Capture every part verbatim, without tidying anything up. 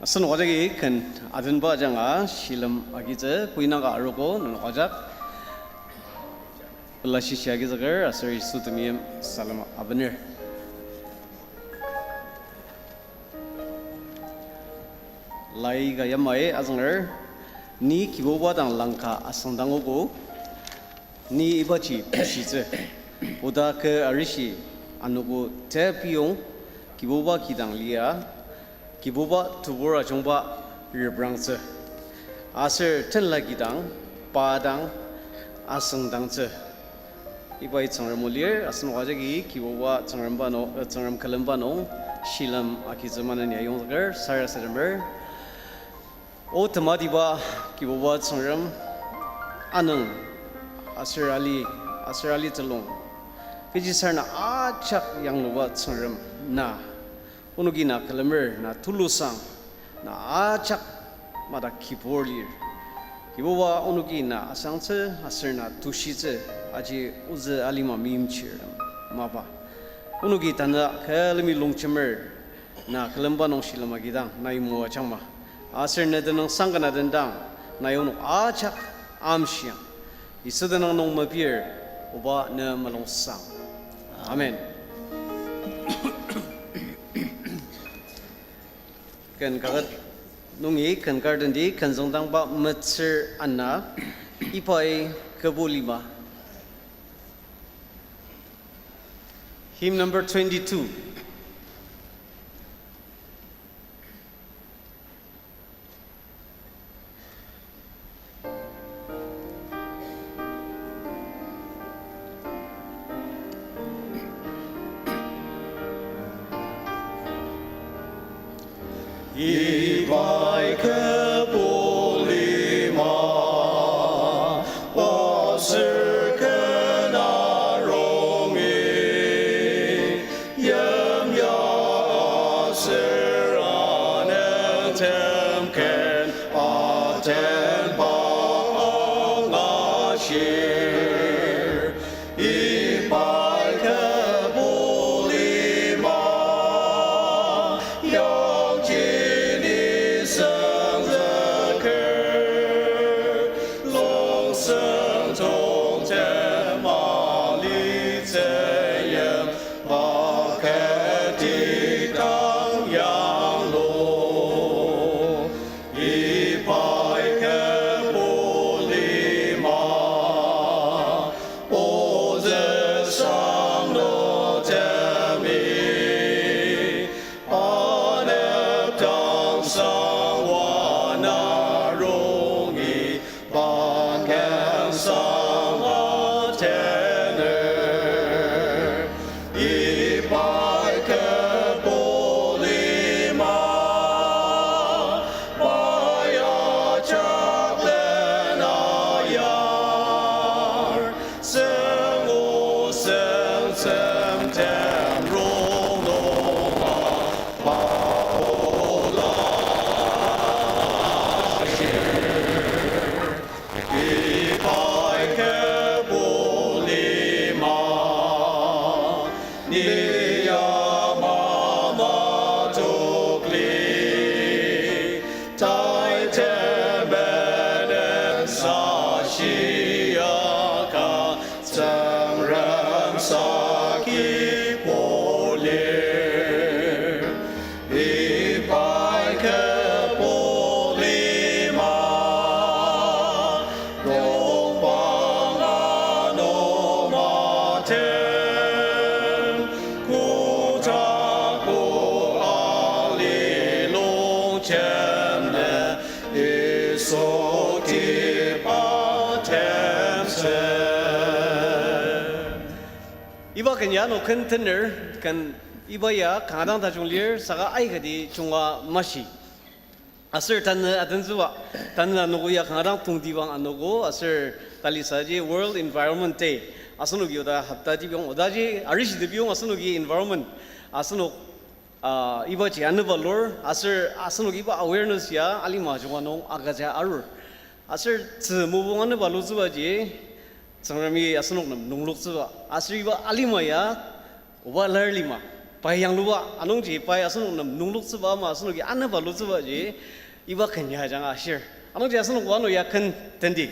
Asenok ajaki ken atenba ajanga shilem agitsü, kuinaka arogo nenok ajak pela shishi agizüker aser Yisu temeim salem abener. Lai ka yamai azünger, ni Kibuba dang langka asüngdangogo, ni ibaji bushitsü. Oda kü arishi anogo tepiyong Kibuba kidang lia, Kibuba tebur ajungba reprangtsü. Aser tenla kidang, pa dang asüngdangtsü. Ibai Tsüngrem o lir, asenok ajaki Kibuba Tsüngremba nung, eh, Tsüngrem külemba nung, shilem agitsü maneni ayongzüker, sarasademer. O tematiba Kibuba Tsüngrem, anüng, aser ali, aser ali telung, kechi sarena ajak yangluba Tsüngrem na. Onoki na külemer, na tulusang, na ajak madak kibur lir. Kibuba onoki na asangtsü, aser na tushitsü, aji ozü alima meimchir mapa. Onoki tanü külemi longjemer, na külemba nung shilem agidang, nai moajangma. Aser ne tenüngsang kena dendang, nai onok ajak amshiang. Yisu tenüng nung mepir, oba ne mulungsang. Amen. Ken kaket nungi ken kar tendi ken züngdangba metsür ana, ibai kübok lima. Hymn number twenty-two. Ibai kübok lima, aser ken arongi, yimya aser anütem ken atenba angashir. Ibai kübok lima, yangji nisung züker, longsüng tongtem alitsüyim, paketi dang yanglu. Ibai kübok lima, ozü sang nü temi, anep dang sang wana rongi, pa ken sang atener. Ibai kübok lima, pai ajak len ayar, seng o seng semtem rongnunga, pa ola shir. Ibai kübok lima, ni yamai matok li, tai temenen sashiaka, Tsüngrem saki polir. Ibai kübok lima, nokpang anomatem, kotakbo ali longjem ne, Yisu tiba temsü. Iba ken ya ano ken tener, ken iba ya kanga dang tajung lir, saka aikati junga mashi. Aser tanü atentsüba, tanü anogo ya kanga dang tongtibang anogo, aser talisaji World Environment Day. Asenoki oda hopta tebiyong, odaji arishi tebiyong asenoki environment. Asenok, ah, ibaji anüba lur, aser asenok iba awareness ya alima junga nung agüja arur. Aser tzü mopung anüba lutsübaji, Tsüngremi asenok nem nungloktsüba. Aser iba alima ya, oba lar lima. Pai yangluba, anungji pai asenok nem nungloktsüba ama asenoki anaba lutsübaji, iba ken ya ajanga ashir. Anungji asenok ano ya ken tendi.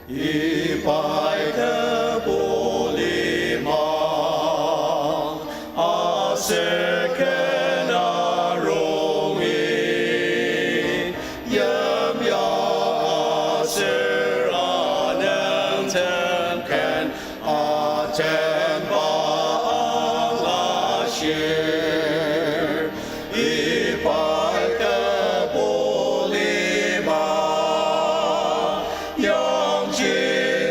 Ibai kü poli ma, aser ken arongi, yimya aser anüngtem ken atenba angashir. Ibai kü poli ma, yangji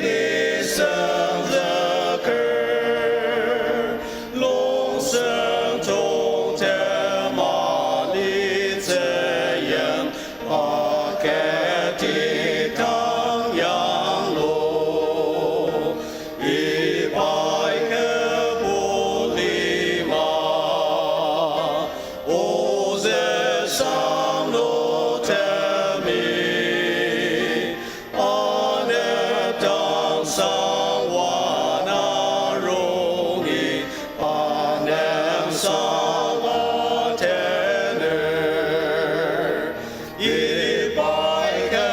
nisung züker, longsüng tongtem alitsü yim, aketi tang yanglu. Ibai kü poli ma, ozü sang nü temi, anepdang sang wana rongi, anepdang sang atener. Ibai kü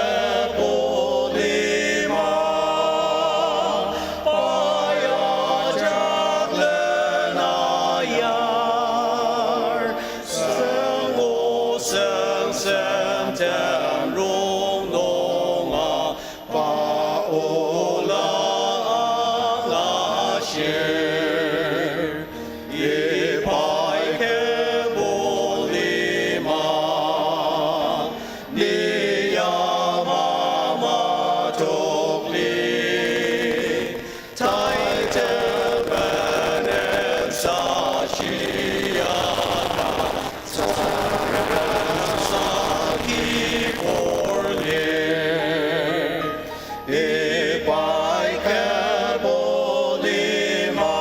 poli ma, pai ajak len ayar, süngo seng semtem rongnunga, pa ola angashir. Ibai kü poli ma, ni yamai matokli, tai tebenen sa shiaka, tsara sa ki korlir. Ibai kü poli ma,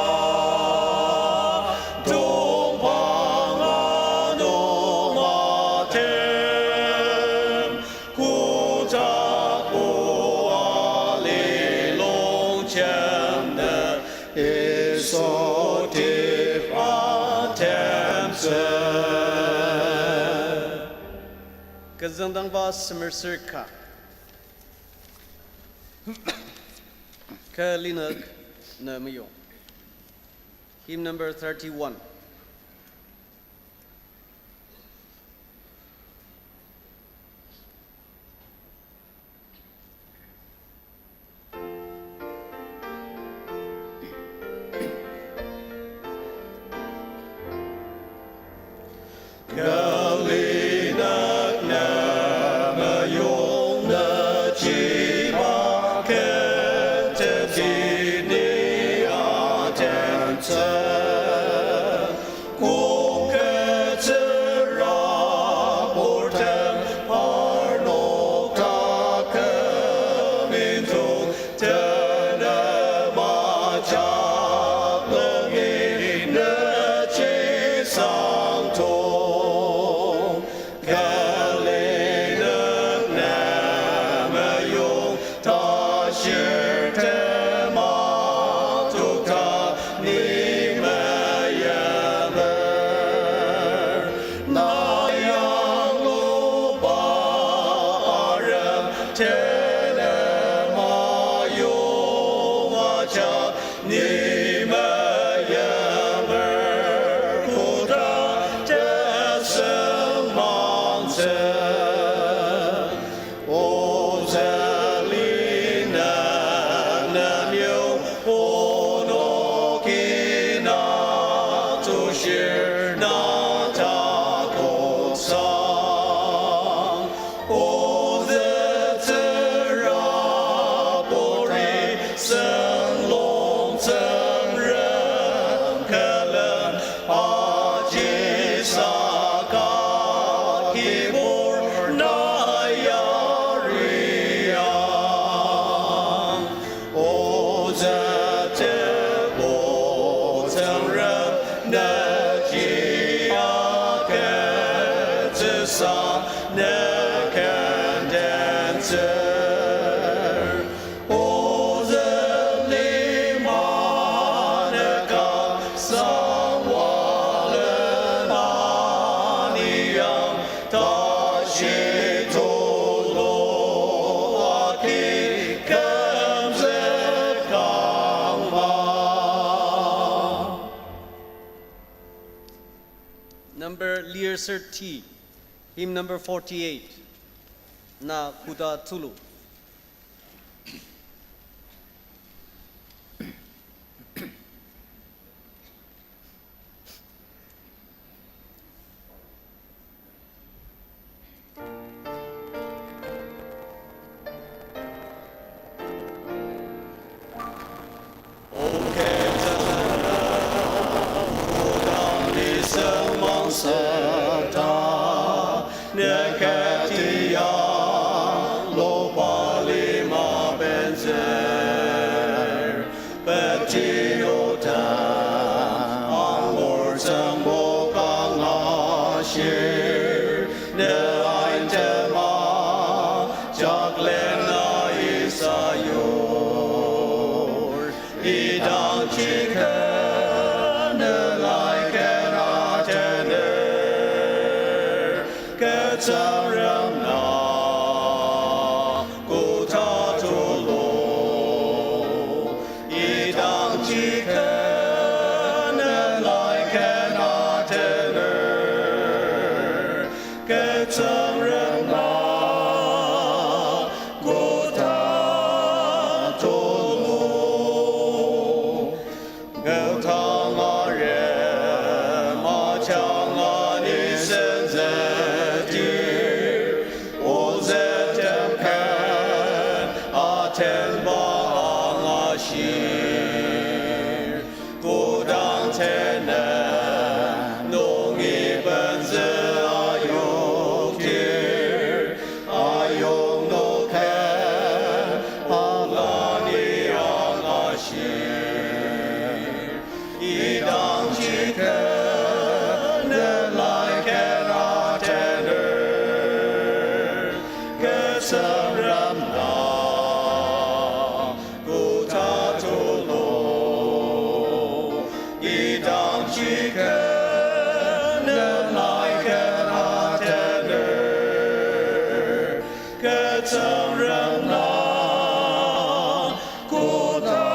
tongpang anung atem, kotak o ali longjem nü, Yisu tip atemtsü. Kü züngdangba semer sür ka. Kü linük nü meyong. Hymn number thirty-one. Kü linük nü meyong nü chiba keteti ni atentsü. Kong ketsüra purtem parnok taküm intung, tenem ajak nungi nüji sangtong. Kü linük nü meyong ta shirtem atokta ni meyimer. Na yangluba arem tenem ayong ajak ni meyimer, koda tesüngmangtsü. Ozü linük nem yong, onoki na tushir, na takoksang. Ozü tsüra puri sünglong Tsüngrem külen aji saka kibur na yariang. Ozü tebo Tsüngrem nüji Number, lir ser ti, hymn number forty-eight. Na koda tulu. Peti oda angur tsüngbo kanga shir, ne ain tema jaklena isa yur. Idangji ken ne lai ken atener, kü Tsüngrem na koda tulu. Idangji ken ne lai ken atener, kü Tsüngrem na koda tulu. Kü tanga rema janga ni senzütir, ozü tem ken atenba angashir. Kodang tenem nungi benzü ayoktir, ayong nung ken ola ni angashir. Idangji ken ne lai ken atener, kü Tsüngrem na koda tulu. Idangji ken ne lai ken atener, kü Tsüngrem na koda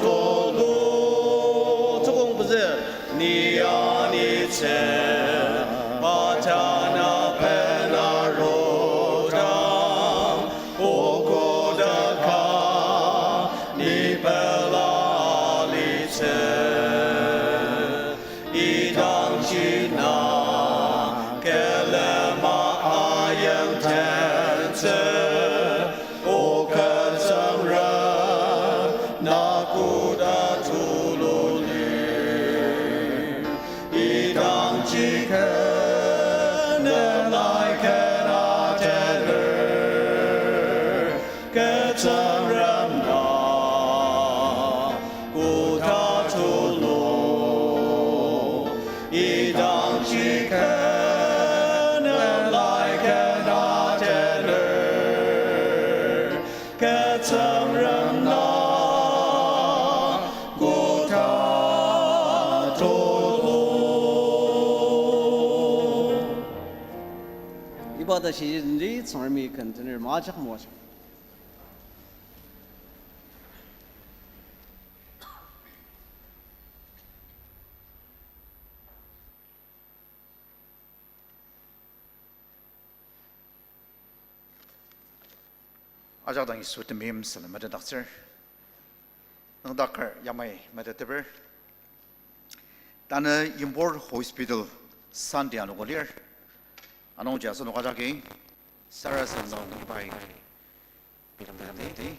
tulu. Tukong pezü, ni anitsü, pa tana pen arudang, o koda ka ni pela alitsü. Idangji na külema ayimtentsü, o kü Tsüngrem na koda tulu lir. Idangji ken ne lai ken atener, kü Tsüngrem na koda tulu. Idangji ken ne lai ken atener, kü Tsüngrem na koda tulu. Iba ta shishi denji Tsüngremi ken tener majak moajang. Ajak dang Yisu temeim salem metetdaktsür. Nüngdaker yamai metetdeper. Tanü Impur Hospital Sunday anogo lir. Anungji asenok ajaki sarasadem nung ibai bilemdi.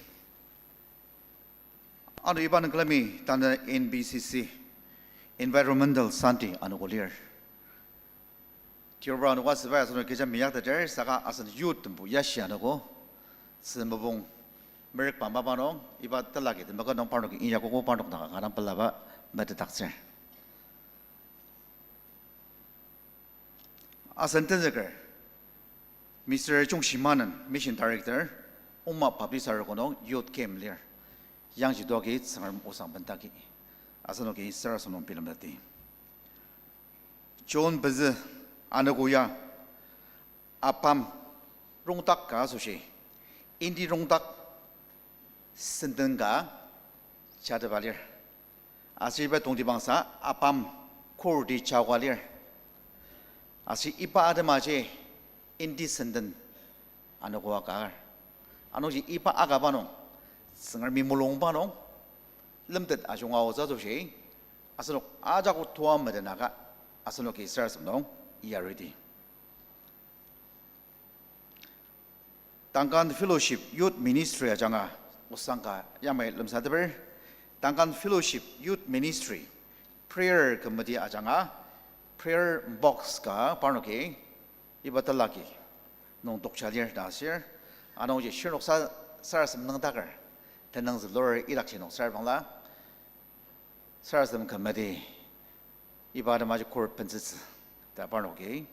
Ano iba nung külemi tanü N B C C Environmental Sunday anogo lir. Tirpur anogo asübai asenok kecha meyakteter saka asen youth tembo yashi anogo tzü mopung merük pa mapa nung iba telagi temaka nung parnok inyakogo parnok dang kanga pelaba metetdaktsür. Asen tenzüker, Mister Chungshimanen, Mission Director, Oma Baptist Arogo nung Youth Camp lir. Yangji toagi Tsüngrem osang bendagi. Asenoki sarasadem nung bilemdi. John pezü anogo ya, apam rongdak ka asoshi, indi rongdak senden ka jatepa lir. Aser iba tongtibangsa apam kurti jaoka lir. Aser iba atemaji indecent anogo akar. Anungji iba akaba nung, Tsüngremi mulungba nung, lemtet ajunga aotsü asoshi, asenok ajak otoa metenaka, asenoki sarasadem nung yariti. Duncan Fellowship Youth Ministry ajanga osang ka yamai lemsateper. Duncan Fellowship Youth Ministry Prayer Committee ajanga prayer box ka parnoki iba talaki nung tokja lir ta asür. Anungji shirnoksa sarasadem nüngdaker tenüng zülur idakji nung sar bangla sarasadem committee iba atemaji kor bentsütsü ta parnoki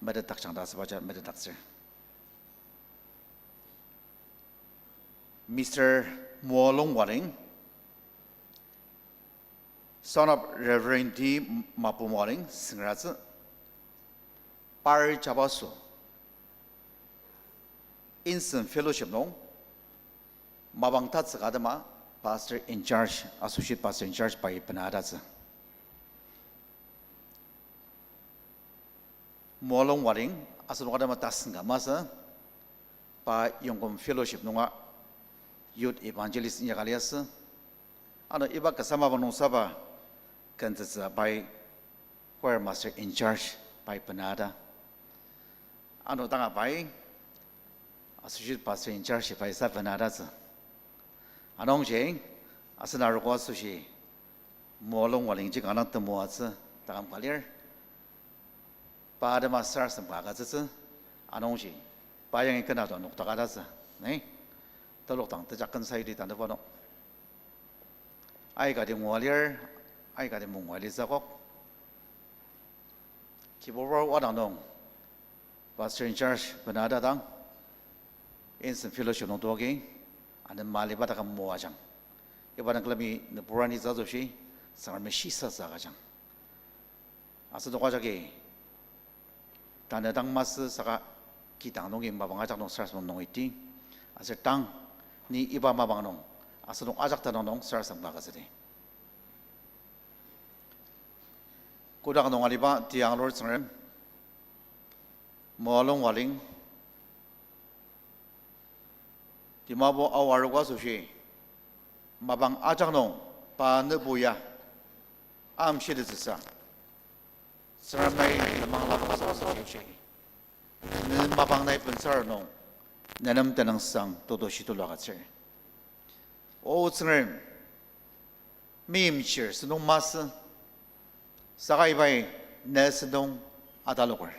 metetdakjang ta asübaji metetdaktsür. Mister Moalong Waling, son of Reverend D Mapum Waling, Süngratsü, par jabaso, Insung Fellowship nung, mapang tatsüka atema, Pastor in charge, Associate Pastor in charge pai bena atatsü. Moalong Waling, asenok atema tasen ka masü, pa Yongkum Fellowship nunga Youth Evangelist inyaka liasü. Ano iba kasa mapang nung saba kentsütsü pai Choir Master in charge pai bena ata. Ano tanga pai Associate Pastor in charge pai sa bena atatsü. Anungji, asen arogo asoshi, Moalong Walingji kanga temoatsü takam ka lir. Pa atema sarasadem ka agütsütsü, anungji, pa yangi kena to nokdaka tatsü, ni? Telok dang tejakken sayuti tanüba nung. Aikati ngua lir, aikati mungua litsü akok. Kibur wadang nung, Pastor in charge bena ata dang, Insung Fellowship nung tuoki, anema aliba taküm moajang. Iba dang külemi nübur anitsü asoshi, Tsüngremi shisatsü agüjang. Asenok ajaki, tanü dang masü saka kidang nungi mapang ajak nung sarasadem nung iti. Aser tang ni iba mapang nung, asenok ajak tanü nung sarasadem ka agütsüdi. Kotak nung aliba tianglur Tsüngrem, Moalong Waling, Dimapur Ao arogo asoshi, mapang ajak nung pa nübu ya amshitettsüsa, Tsüngrem nai lenmang lapoksa asoshi, ne mapang nai bensar nung, ne nem tenüngsang toto shitulu agütsür. O Tsüngrem, meimchir sentong masü, saka ibai ne sentong ataloker.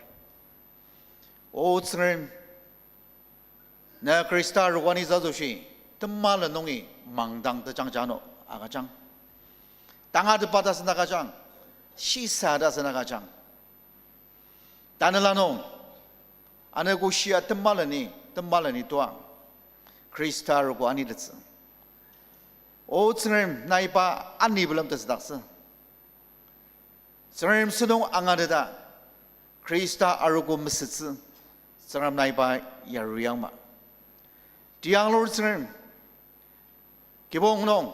O Tsüngrem, ne Khrista arogo anitsü asoshi, temalen nungi mangdang tejangja ano agüjang. Tangatetba ta sena agüjang, shisa ta sena agüjang. Tanela nung, anogo shia temaleni, temaleni tua, Khrista arogo anitettsü. O Tsüngrem, nai pa ani bilemtettsüdaktsü. Tsüngrem sentong angateta, Khrista arogo mesütsü, Tsüngrem nai pa yaruyangma. Tianglur Tsüngrem, kibong nung,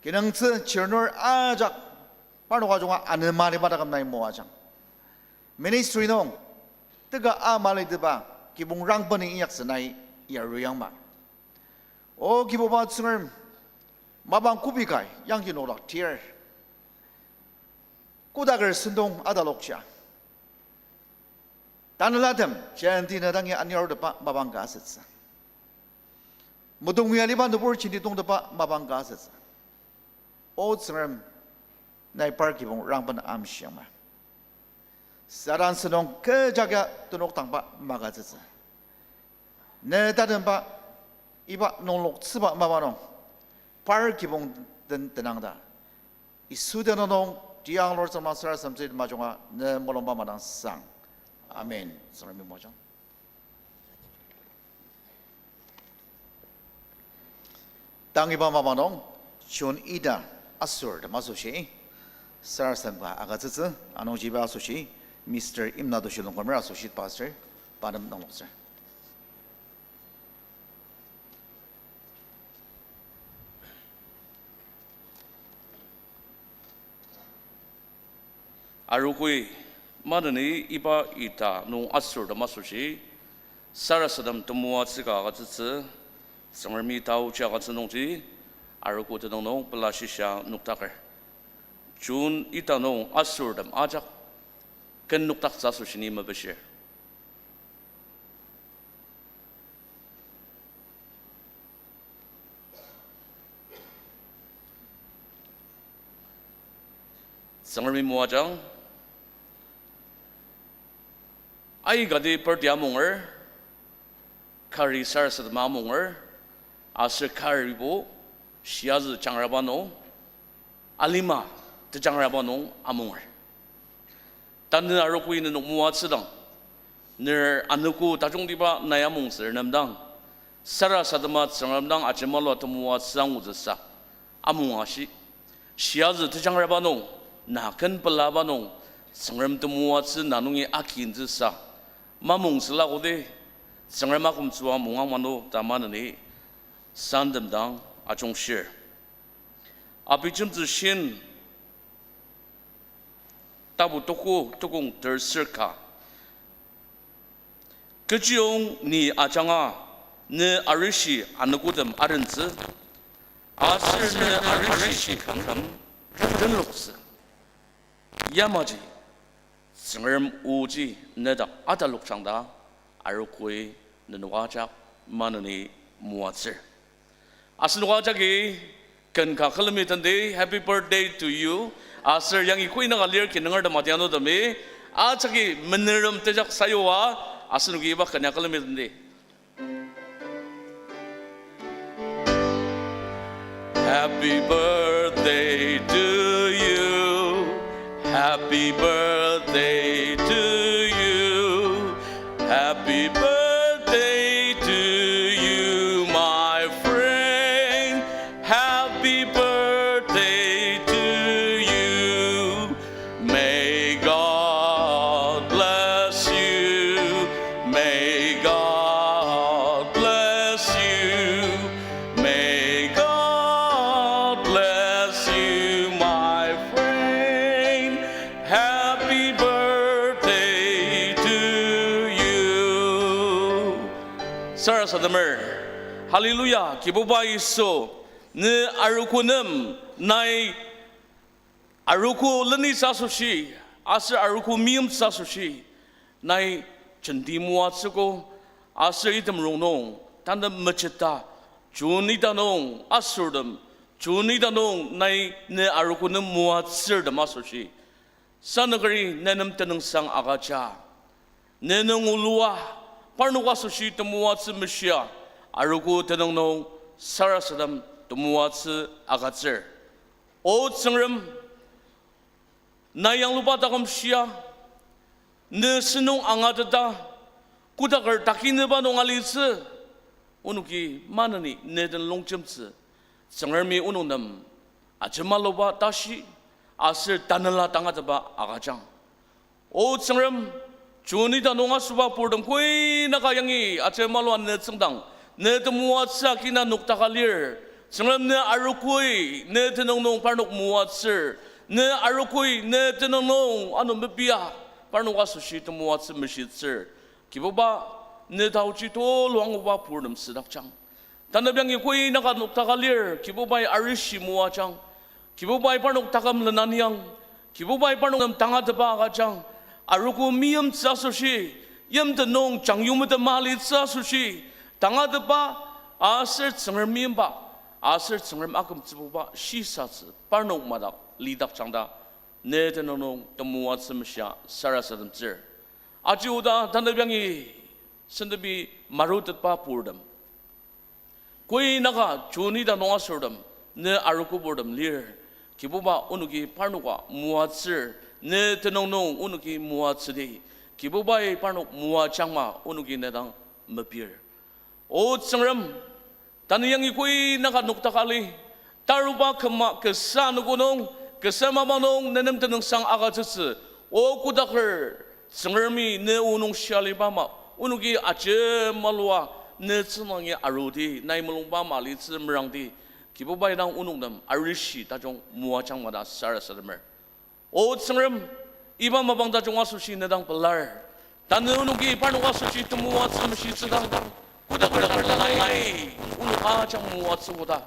kinungtsü chirnur ajak, parnok ajunga anema aliba taküm nai moajang. Ministry nung, teka ama alitepa, kibong rangbeni inyaktsü nai yaruyangma. O Kibuba Tsüngrem, mapang kübok ka yangji nokdak tir, kodaker sentong atalokja, tanelatem jenti ne dangi aniarutepa mapang ka asütsü. Mudungi aliba nübur jenti tongtepa mapang ka asütsü. O Tsüngrem, nai par kibong rangben amshiangma. Satan sentong kecha ka tenokdangba magütsütsü. Ne tatemba iba nungloktsüba mapa nung, par kibong den tenang ta, Yisu tenüng nung tianglur tsüngmang sarasademtsü majunga ne mulungba madang sang. Amen. Tsüngremi mojang. Tang iba mapa nung, June ita asür tem asoshi, sarasadem ka agütsütsü, anungji iba asoshi, Mister Imnatoshi Longkumer Associate Pastor, pa nem nungloktsür. Arogoi Maneni iba ita nung asürtem asoshi, sarasadem temoatsü ka agütsütsü, Tsüngremi taoji agütsü nungji, arogo tenüng nung pela shisa nokdaker. June ita nung asürtem ajak ken nokdaktsü asoshi ni mepishir. Tsüngremi moajang, aikati birthday amunger, kari sarasadema amunger, aser karibo, shiazü jangraba nung, alima tejangraba nung amunger. Tanü arogoi nenok moatsüdang, ner anogo tajungtiba nai amongtsür nemdang, sarasadema Tsüngrem dang ajemalua temoatsü angutsüsa amung ashi. Shiazü tejangraba nung, na ken pelaba nung, Tsüngrem temoatsü na nungi akintsüsa mamongtsüla kodi, Tsüngrem akümtsüa mungang mano ta maneni santem dang ajungshir. Abijemtsü shin, tapu tuku tukong terser ka. Kechiyong ni ajanga ne arishi anogotem arentsü, aser ne arishi kangdang tenloktsü. Yamaji Tsüngrem oji nedak atalokjang ta arogoi nenok ajak maneni moatsür. Asenok ajaki ken ka külemi tendi, Happy birthday to you. Aser yangi koinaka lir kinungertem adianutemi ajaki menerem tejak sayua, asenoki iba ken ya külemi tendi. Happy birthday to you. Happy birthday to you. Happy birthday to you, my friend. Happy birthday to you. May God bless you. May God bless you. May God bless you, my friend. Happy birthday to you. Sarasademer. Hallelujah. Kibuba Yisu, ne arogo nem nai arogo lenitsü asoshi, aser arogo meimtsü asoshi, nai jenti moatsüogo, aser item rongnung, tanü mejeta, June ita nung, asortem, June ita nung, nai ne arogo nem moatsürtem asoshi, sanükeri ne nem tenüngsang agüja. Ne nung olua, parnok asoshi temoatsü meshia, arogo tenüng nung sarasadem temoatsü agütsür. O Tsüngrem, na yangluba taküm shia, ne sentong angateta, kodaker takineba nung alitsü, onoki maneni ne den longjemtsü, Tsüngremi onok nem ajemaluba tashi, aser tanela tangatetba agüjang. O Tsüngrem, June ita nung asoba purtem koinaka yangi ajemalua ne tsüngdang, ne temoatsü akina noktaka lir. Tsüngrem ne arogoi, ne tenüng nung parnok moatsür. Ne arogoi, ne tenüng nung ano mepia, parnok asoshi temoatsü meshitsür. Kibuba, ne taochi tulu anguba purtem südakjang. Tanü yangi koinaka noktaka lir, Kibubai arishi moajang. Kibubai parnok taküm lenaniang, Kibubai parnok nem tangatetba agüjang. Arogo meimtsü asoshi, yimten nung jangyongmeten malitsü asoshi, tangatetba, aser Tsüngrem meimba, aser Tsüngrem akümtsübuba shisatsü parnok madak lidakjang ta, ne tenüng nung temoatsü meshia sarasademtsür. Aji oda tanü yangi sentepi marutetba purtem, koinaka June ita nung asortem, ne arogo purtem lir. Kibuba, onoki parnoka moatsür, ne tenüng nung onoki moatsüdi. Kibubai parnok moajangma onoki ne dang mepir. O Tsüngrem, tanü yangi koinaka noktaka li, taruba küma kasa anogo nung, kasa mapang nung ne nem tenüngsang agütsütsü. O kodaker Tsüngremi ne o nung shia liba ama, onoki ajemalua ne tsüngdangi arudi, nai mulungba ama alitsü merangdi, Kibubai dang onok nem arishi tajung moajangma ta sarasademer. O Tsüngrem, Iba mapang tajung asoshi nedang pelar. Tanü onoki parnok asoshi temoatsü meshitsüdang, koda koda kar lanai, onok ajak moatsü koda,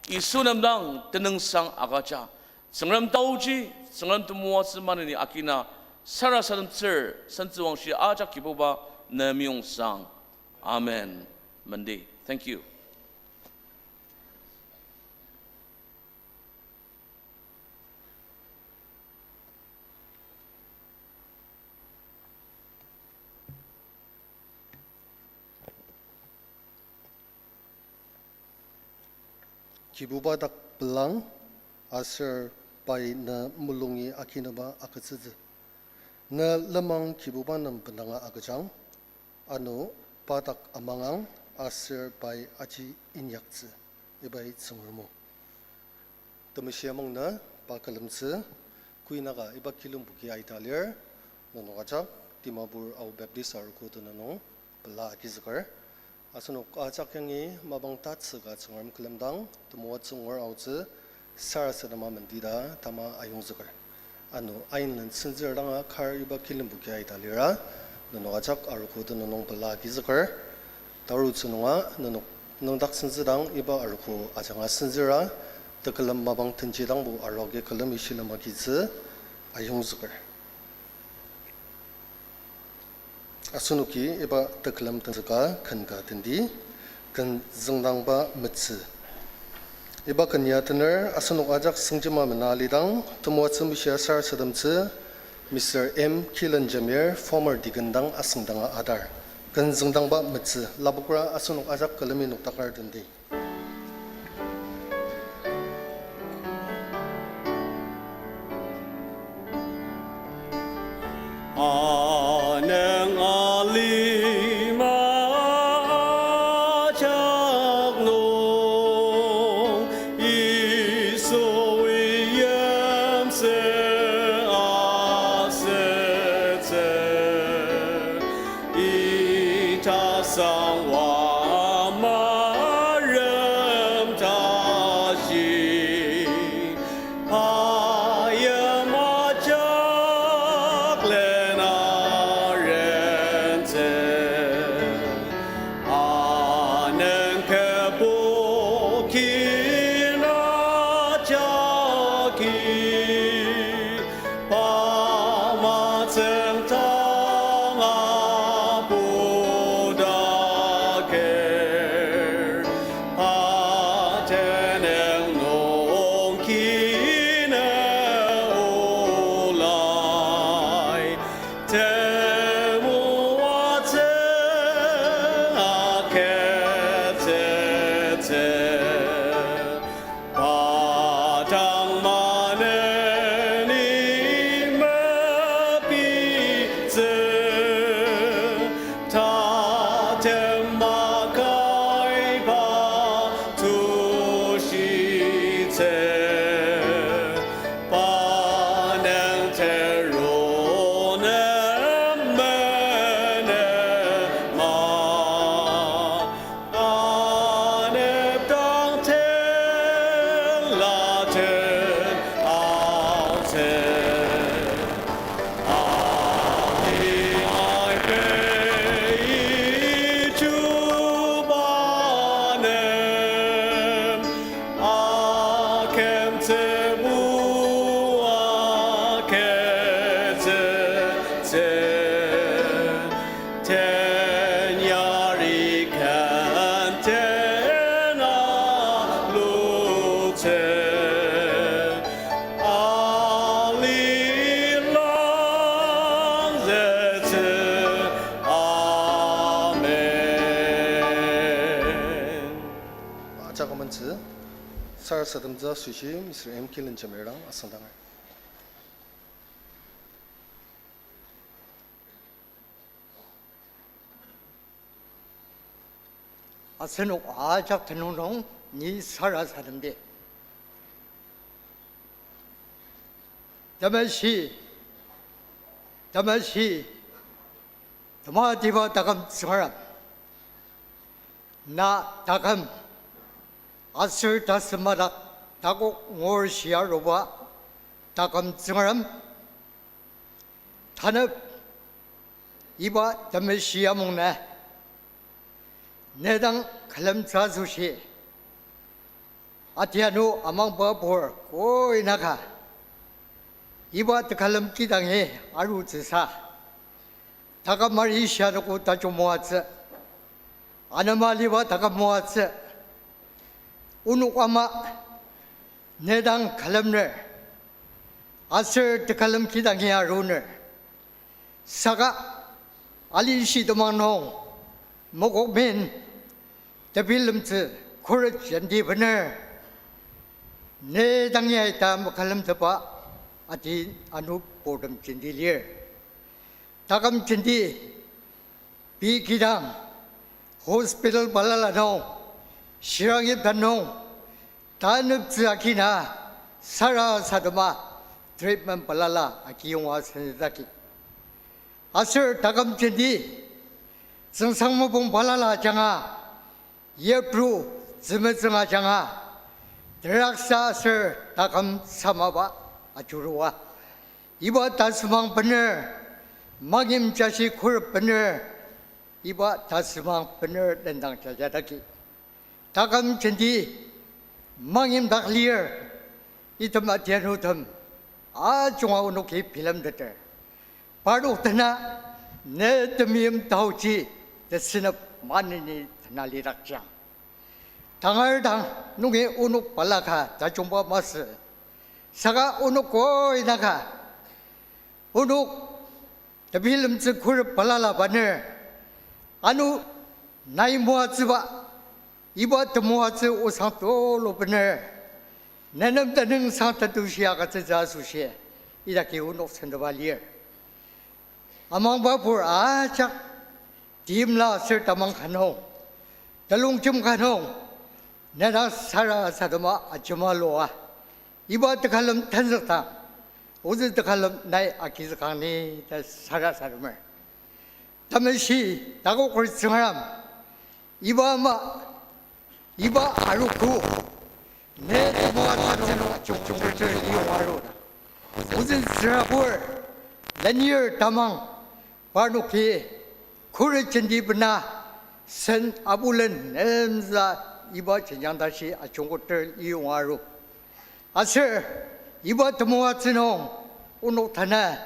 Yisu nem dang tenüngsang agüja. Tsüngrem taoji, Tsüngrem temoatsü maneni akina sarasademtsür, sentsüwangshi ajak Kibuba ne meyongsang. Amen. Mendi. Thank you. Kibuba dak pelang, aser pai ne mulungi akineba agütsütsü. Ne lenmang Kibuba nem bendanga agüjang, ano pa dak amangang aser pai aji inyaktsü, ibai Tsüngrem o. Temeshi amangnü pa külemtsü, kuinaka iba kilembuki aita lir, nenok ajak Dimapur Ao Baptist Arogo tenüng nung pela agizüker. Asenok ajak yangi mapang tatsüka Tsüngrem külemdang temoatsü ngur aotsü sarasadema mendita tama ayongzüker. Ano ainlen senzür danga kar iba kilembuki aita lira, nenok ajak arogo tenüng nung pela agizüker. Tarutsü nunga nenok nüngdak senzüdang iba arogo ajanga senzüra, tekülem mapang tenjidangbo arogi külemi shilem agitsü ayongzüker. Asenoki iba tekülem tenzüka ken ka tendi, ken züngdangba metsü. Iba ken ya tener asenok ajak sengjema mena alidang temoatsü meshia sarasademtsü Mister M Kilen Jamir, former deacon dang asüngdanga adar. Ken züngdangba metsü, lapokra asenok ajak külemi noktakar tendi. Anüng alima ajak nung, Yisui yimsü asütsü. Itasang wa marem tashi, pa yim ajak lena rentsü. Anüng kübok kina jagi, pa matsüng tanga pudaker, pa tenüng nung kina olai, temoatsü agütsütsü. Pa dang maneni mepitsü, tatem makai pa tushitsü. Pa nüng teru nem menema, anepdang tenlaten aotsü. Ai pei chubanem akümtsübu agütsütsü. Ten yari ken tena lutsü, ali langzütsü. Amen. Ajak amentsü, sarasademtsü asoshi Mister M Kilen Jamir dang asüngdanger. Asenok ajak tenüng nung ni sarasademdi. Temeshi, temeshi, tematiba taküm Tsüngrem, na taküm aser tasümadak takok ngur shia aruba taküm Tsüngrem, Tanep, iba temeshi amung na, ne dang külemtsü asoshi, atianu amangba pur koi naka, iba tekülem kidangi arutsüsa, taküm ari shia noko tajung moatsü, anema aliba taküm moatsü, onok ama ne dang külemner, aser tekülem kidangi aruner. Saka alishi temang nung, mokokmen, tebilemtsü khuret jenti bener, ne dang yai ta mekülemtepba ati anu purtem jenti lir. Taküm jenti pei kidang, hospital balala nung, shirang yipta nung, taneptsü akina, sarasadema, treatment balala akiyonga senzüdaki. Aser taküm jenti, tsüngsang mopung balala ajanga, yipru, tzümetsüng ajanga, teraksa aser taküm samaba ajurua. Iba tasümang bener, mangim jashi khuret bener, iba tasümang bener lendang jajadaki. Taküm jenti mangim dak lir, item atianutem ajunga onoki bilemteter. Parnok dena ne temeim taoji tesünep maneni dena lidakjang. Tangar dang nungi onok balaka tajungba masü. Saka onok koi naka, onok tebilemtsü khuret balala baner, ano nai moatsüba, iba temoatsü osang tulu bener, nenem tenüngsang tetushi agütsütsü asoshi, idaki onok sendeba lir. Amangba pur ajak, timla aser tamang ka nung, telongjem ka nung, ne dang sarasadema ajema lua. Iba tekülem tenzükdang, ozü tekülem nai agizükang ni ta sarasademer. Temeshi, takoker Tsüngrem, iba ama, iba arogo, ne temoatsü nung jungjunger teyong arudang, ozü tsürabur, lenir tamang, parnoki, khuret jenti bena, sen abulen nemza iba jenjang tashi ajungkoter iyong aru. Aser, iba temoatsü nung, onok tanü,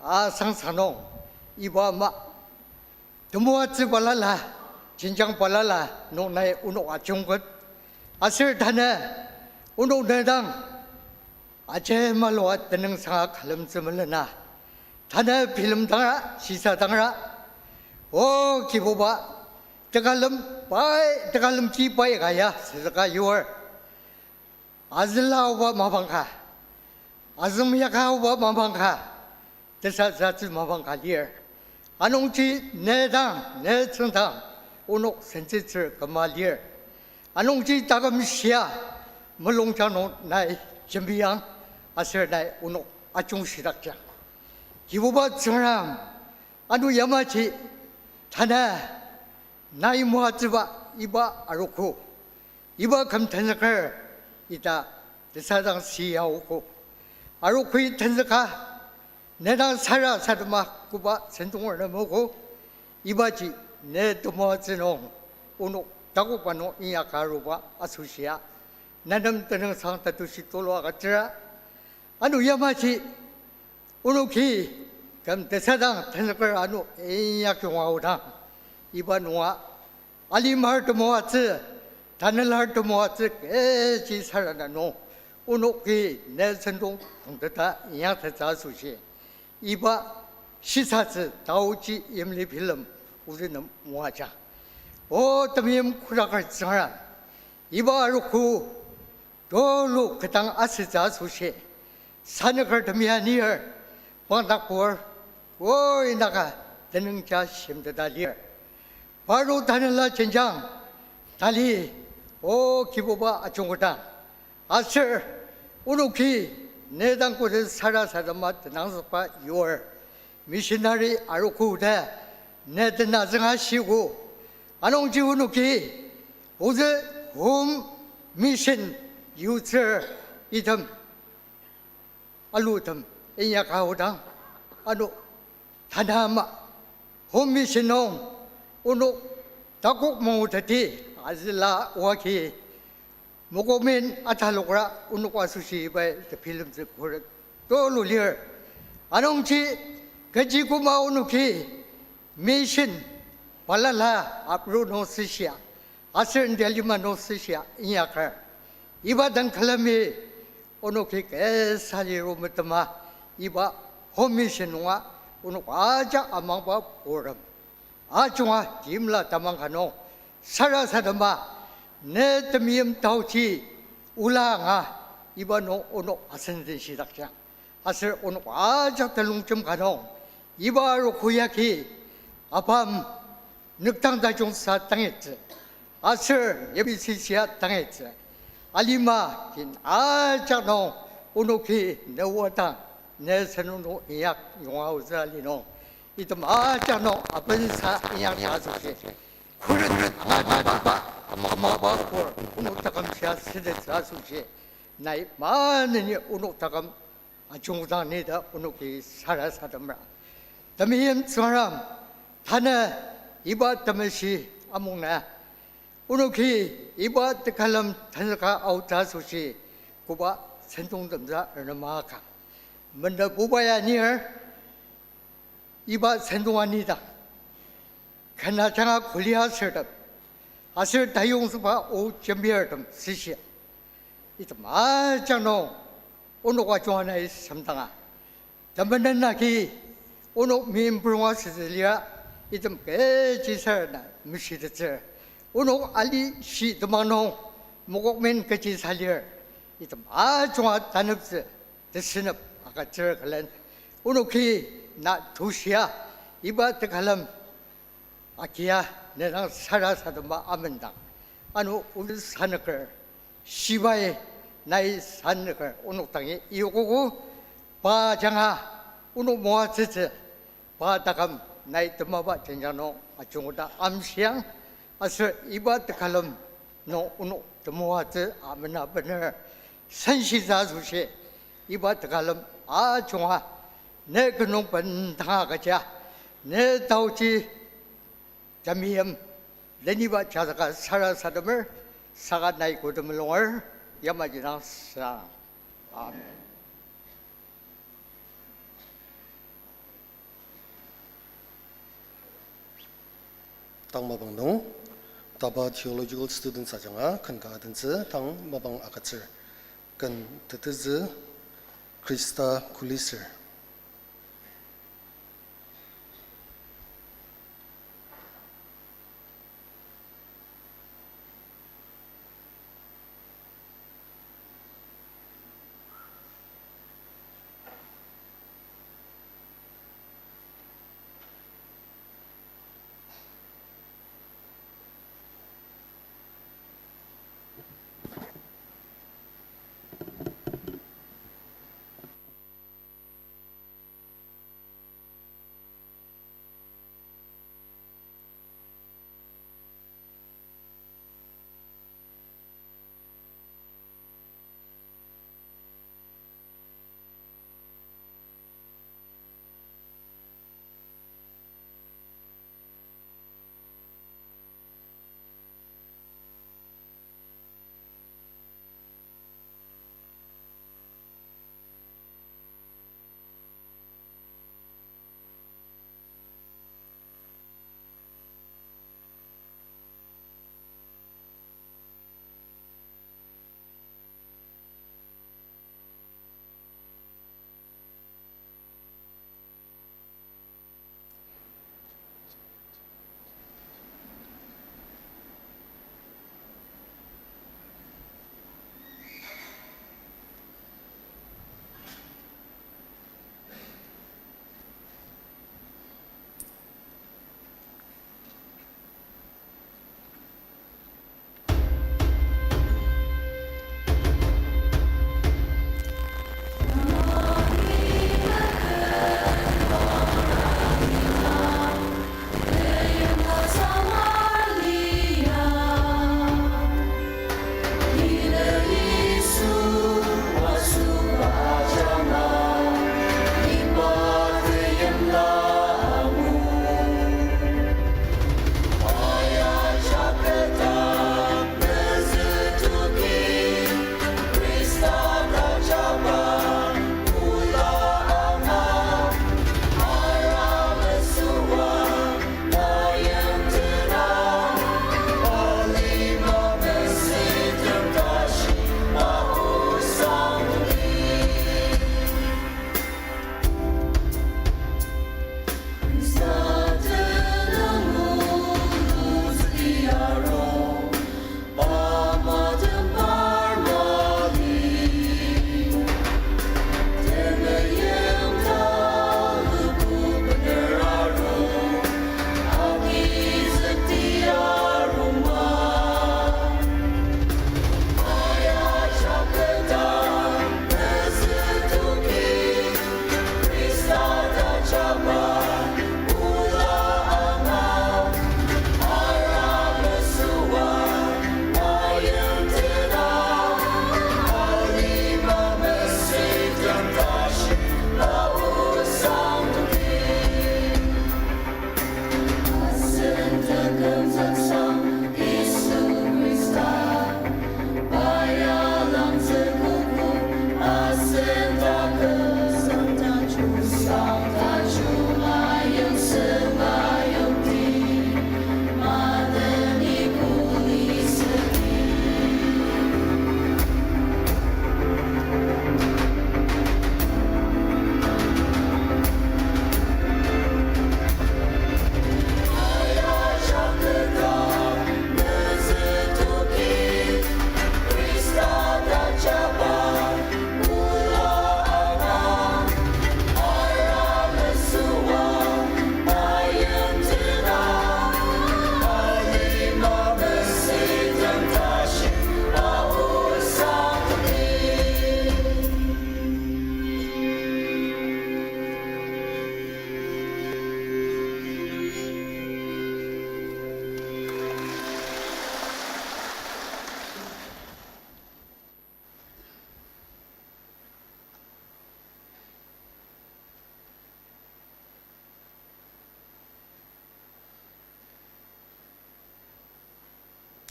asangsang nung, iba ama, temoatsü balala, jenjang balala nung nai onok ajungket. Aser tanü, onok ne dang, ajemalua tenüngsanga külemtsü melena. Tanü bilemdangra, shisadangra, O Kibuba, tekülem pai, tekülemji pai ka ya süzüka yur. Azüla aoba mapang ka, azüng yaka aoba mapang ka, tesatsü mapang ka lir. Anungji ne dang, ne tsüngdang, onok sentsütsür küma lir. Anungji taküm shia, mulungjang nung nai jembiang, aser nai onok ajungshidakjang. Kibuba Tsüngrem, ano yamaji, tanü, nai moatsüba iba arogo, iba küm tenzüker ita tesadang siyaogo. Arogoi tenzüka, ne dang sarasadema koba sentonger nemogo, ibaji ne temoatsü nung, onok takoba nung inyaka aruba asoshia, nenem tenüngsang tetushi tulu agütsüra. Ano yamaji, onoki, küm tesadang tenzüker ano inyakyonga aodang, iba nunga, alimar temoatsü, tanelar temoatsü kechi sarana nung, onoki ne sentong tongteta inyaktettsü asoshi, iba shisatsü taoji yimli bilem ozü nem moajang. O temeim kodaker Tsüngrem, iba arogo tulu ketdang asütsü asoshi, sanüker temi anir, pangdakpur, koi naka tenüngja shimteta lir. Parnok tanela jenjang, tali, O Kibuba ajungketang, aser, onoki, ne dang koda sarasadema tenangzükba yur, missionary arogo ta, ne tenazünga shiogo, anungji onoki, ozü home mission yutsür item, alutem inyaka aodang, ano Tanü ama, home mission nung, onok takok manguteti, azüla oagi, mokomin atalokra onok asoshi pai tebilemtsü khuret tulu lir. Anungji kechi küma onoki mission balala apru nung süshia, aser ndelima nung süshia inyaker. Iba dang külemi onoki kesa liru metema, iba home mission nunga onok ajak amangba purem ajunga timla tamang ka nung sarasadema, ne temeim taoji ola anga iba nung onok asen den shidakjang. Aser onok ajak telongjem ka nung iba arogo yagi apam nükdang tajungsa tangitsü, aser yabisishia tangitsü. Alima kin ajak nung onoki ne wadang, ne senung nung inyak yonga aotsü ali nung, item ajak nung apensa inyak asoshi, khuret ajaba amaba pur onok taküm shia sütettsü asoshi, nai maneni onok taküm ajungdang ni ta onoki sarasademra. Temeim Tsüngrem, tanü iba temeshi amung na, onoki iba tekülem tenzüka aotsü asoshi koba sentongtemtsü ernema ka. Mende buba ya nir, iba sentong anidang, ken ajanga kuli asürtem, aser tayongzükba o jembirtem süshia, item ajak nung onok ajunga nai semdanga, temenen agi onok meimprunga süzü lia, item kechi sür na meshitettsür. Onok ali shi temang nung mokokmen kechi sa lir, item ajunga taneptsü tesünep agütsür külen, onoki na tushia iba tekülem agia ne dang sarasadema amendang, ano ozü sanüker, shibai nai sanüker onok dangi iogogo, pa ajanga onok moatsütsü, pa taküm nai temaba jenjang nung ajungoda amshiang, aser iba tekülem nung onok temoatsü amena bener senshitsü asoshi, iba tekülem ajunga ne kenung bendanga agüja, ne taoji temeim leniba jazüka sarasademer, saka nai kotem lunger, yamaji dang sang. Amen. Tang mapang nung, Taba Theological Students ajanga ken ka adentsü tang mapang agütsür. Ken tetezü, Khrista kulisür.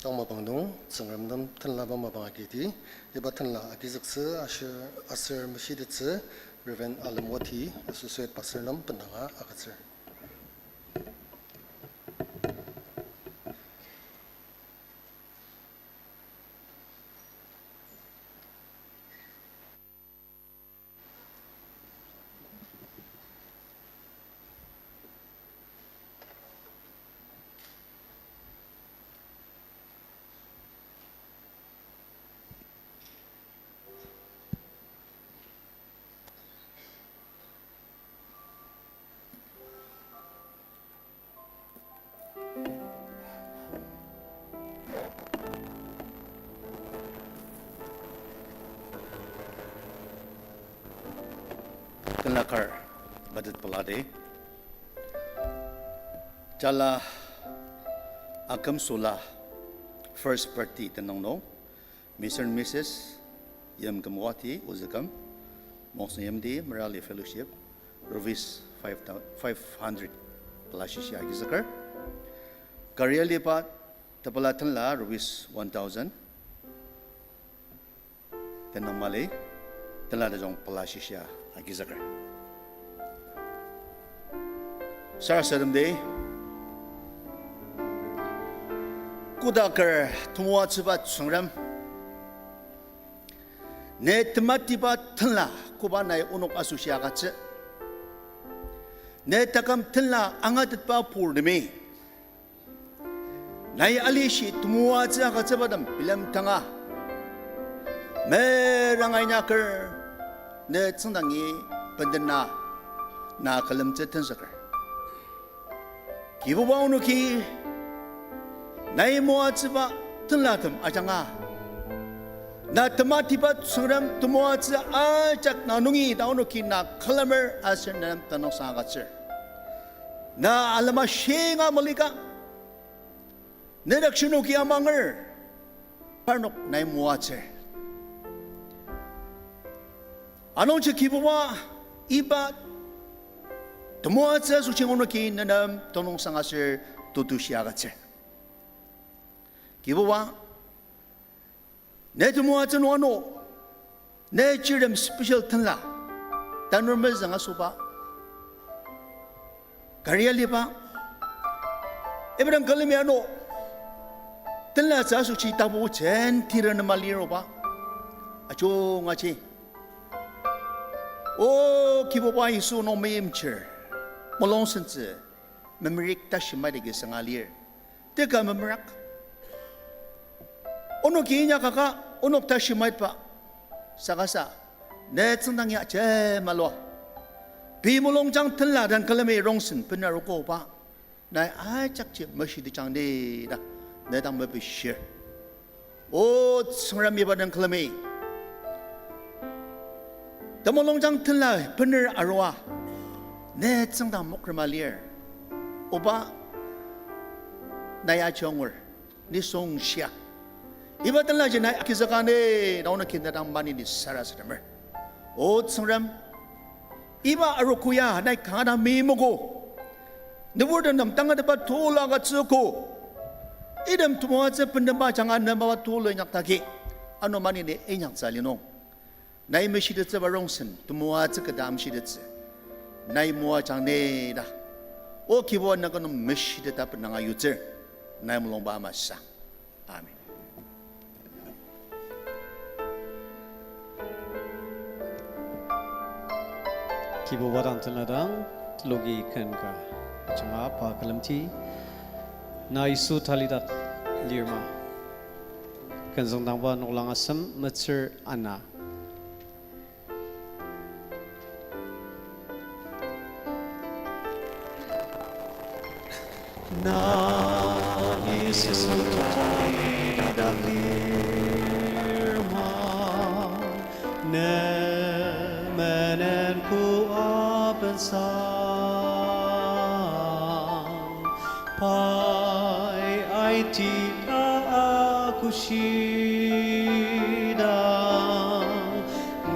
Tang mapang nung, Tsüngrem nem tenlaba mapang agidi, iba tenla agizüktsü aser, aser meshitettsü, Reverend Alem Wati, Associate Pastor nem bendanga agütsür. Tenla kar, budget pelati. Jala akümsüla first party tenüng nung, Mister and Missus Yimküm Wati ozüküm, Moksen Yimti Merali Fellowship, rupees five thou-, five hundred pela shishia agizüker. Kari aliba tepela tenla rupees one thousand. Tenüng mali, tenla tajung pela shishia agizüker. Sarasademdi, kodaker temoatsüba Tsüngrem, ne tematiba tenla koba nai onok asoshi agütsü. Ne taküm tenla angatetba purtemi, nai alishi temoatsü agütsübatem bilemdanga, meranga inyaker, ne tsüngdangi bendena, na külemtsü tenzüker. Kibuba onoki, nai moatsüba tenlatem ajanga, na tematiba Tsüngrem temoatsü ajak na nungi ta onoki na külemer aser nem tenüngsang agütsür. Na alema shinga malika, ne dak shinoki amanger, parnok nai moatsür. Anungji Kibuba, iba temoatsü asoshi onoki nenem tenüngsang aser tetushi agütsür. Kibuba, ne temoatsü nung ano, ne chirtem special tenla, tanur mezüng asoba, kari aliba, iba dang külemi ano, tenlatsü asoshi tapu jenti renema liroba, ajungaji. O Kibuba Yisu nung meimchir, mulung sentsü, memerik tashi maitagi sanga lir. Teka memerak. Onoki inyakaka, onok tashi maitba. Saka sa, ne tsüngdang ya jemalua. Pei mulungjang tenla dang külemi rongsen benarukoba. Nai ajakji meshitejang ni ta, ne dang mepishir. O Tsüngrem, iba dang külemi, temulungjang tenla bener arua, ne tsüngdang mokrema lir. Oba, nai ajunger, nisung shia. Iba tenlaji nai agizüka ni, na onoki ne dang maneni sarasademer. O Tsüngrem, iba arogo ya nai kanga dang meimogo. Nüburtem nem tangatetba tulu agütsüogo. Item temoatsü bendemba ajanga nemaba tulu inyaktaki, ano maneni inyaktsü linung, nai meshitettsüba rongsen temoatsü keta amshitettsü, nai moajang ni ta, O Kibuba, nai kü nung meshiteta benanga yutsür, nai mulungba amasa. Amen. Kibuba dang tenla dang, teloki ken ka ajanga pa külemdi, na Yisu talidak lirma. Ken züngdangba noklang asem metsür ana. Na Yisu talidak lirma, ne menen ku apensang. Pai aiti ka akushida,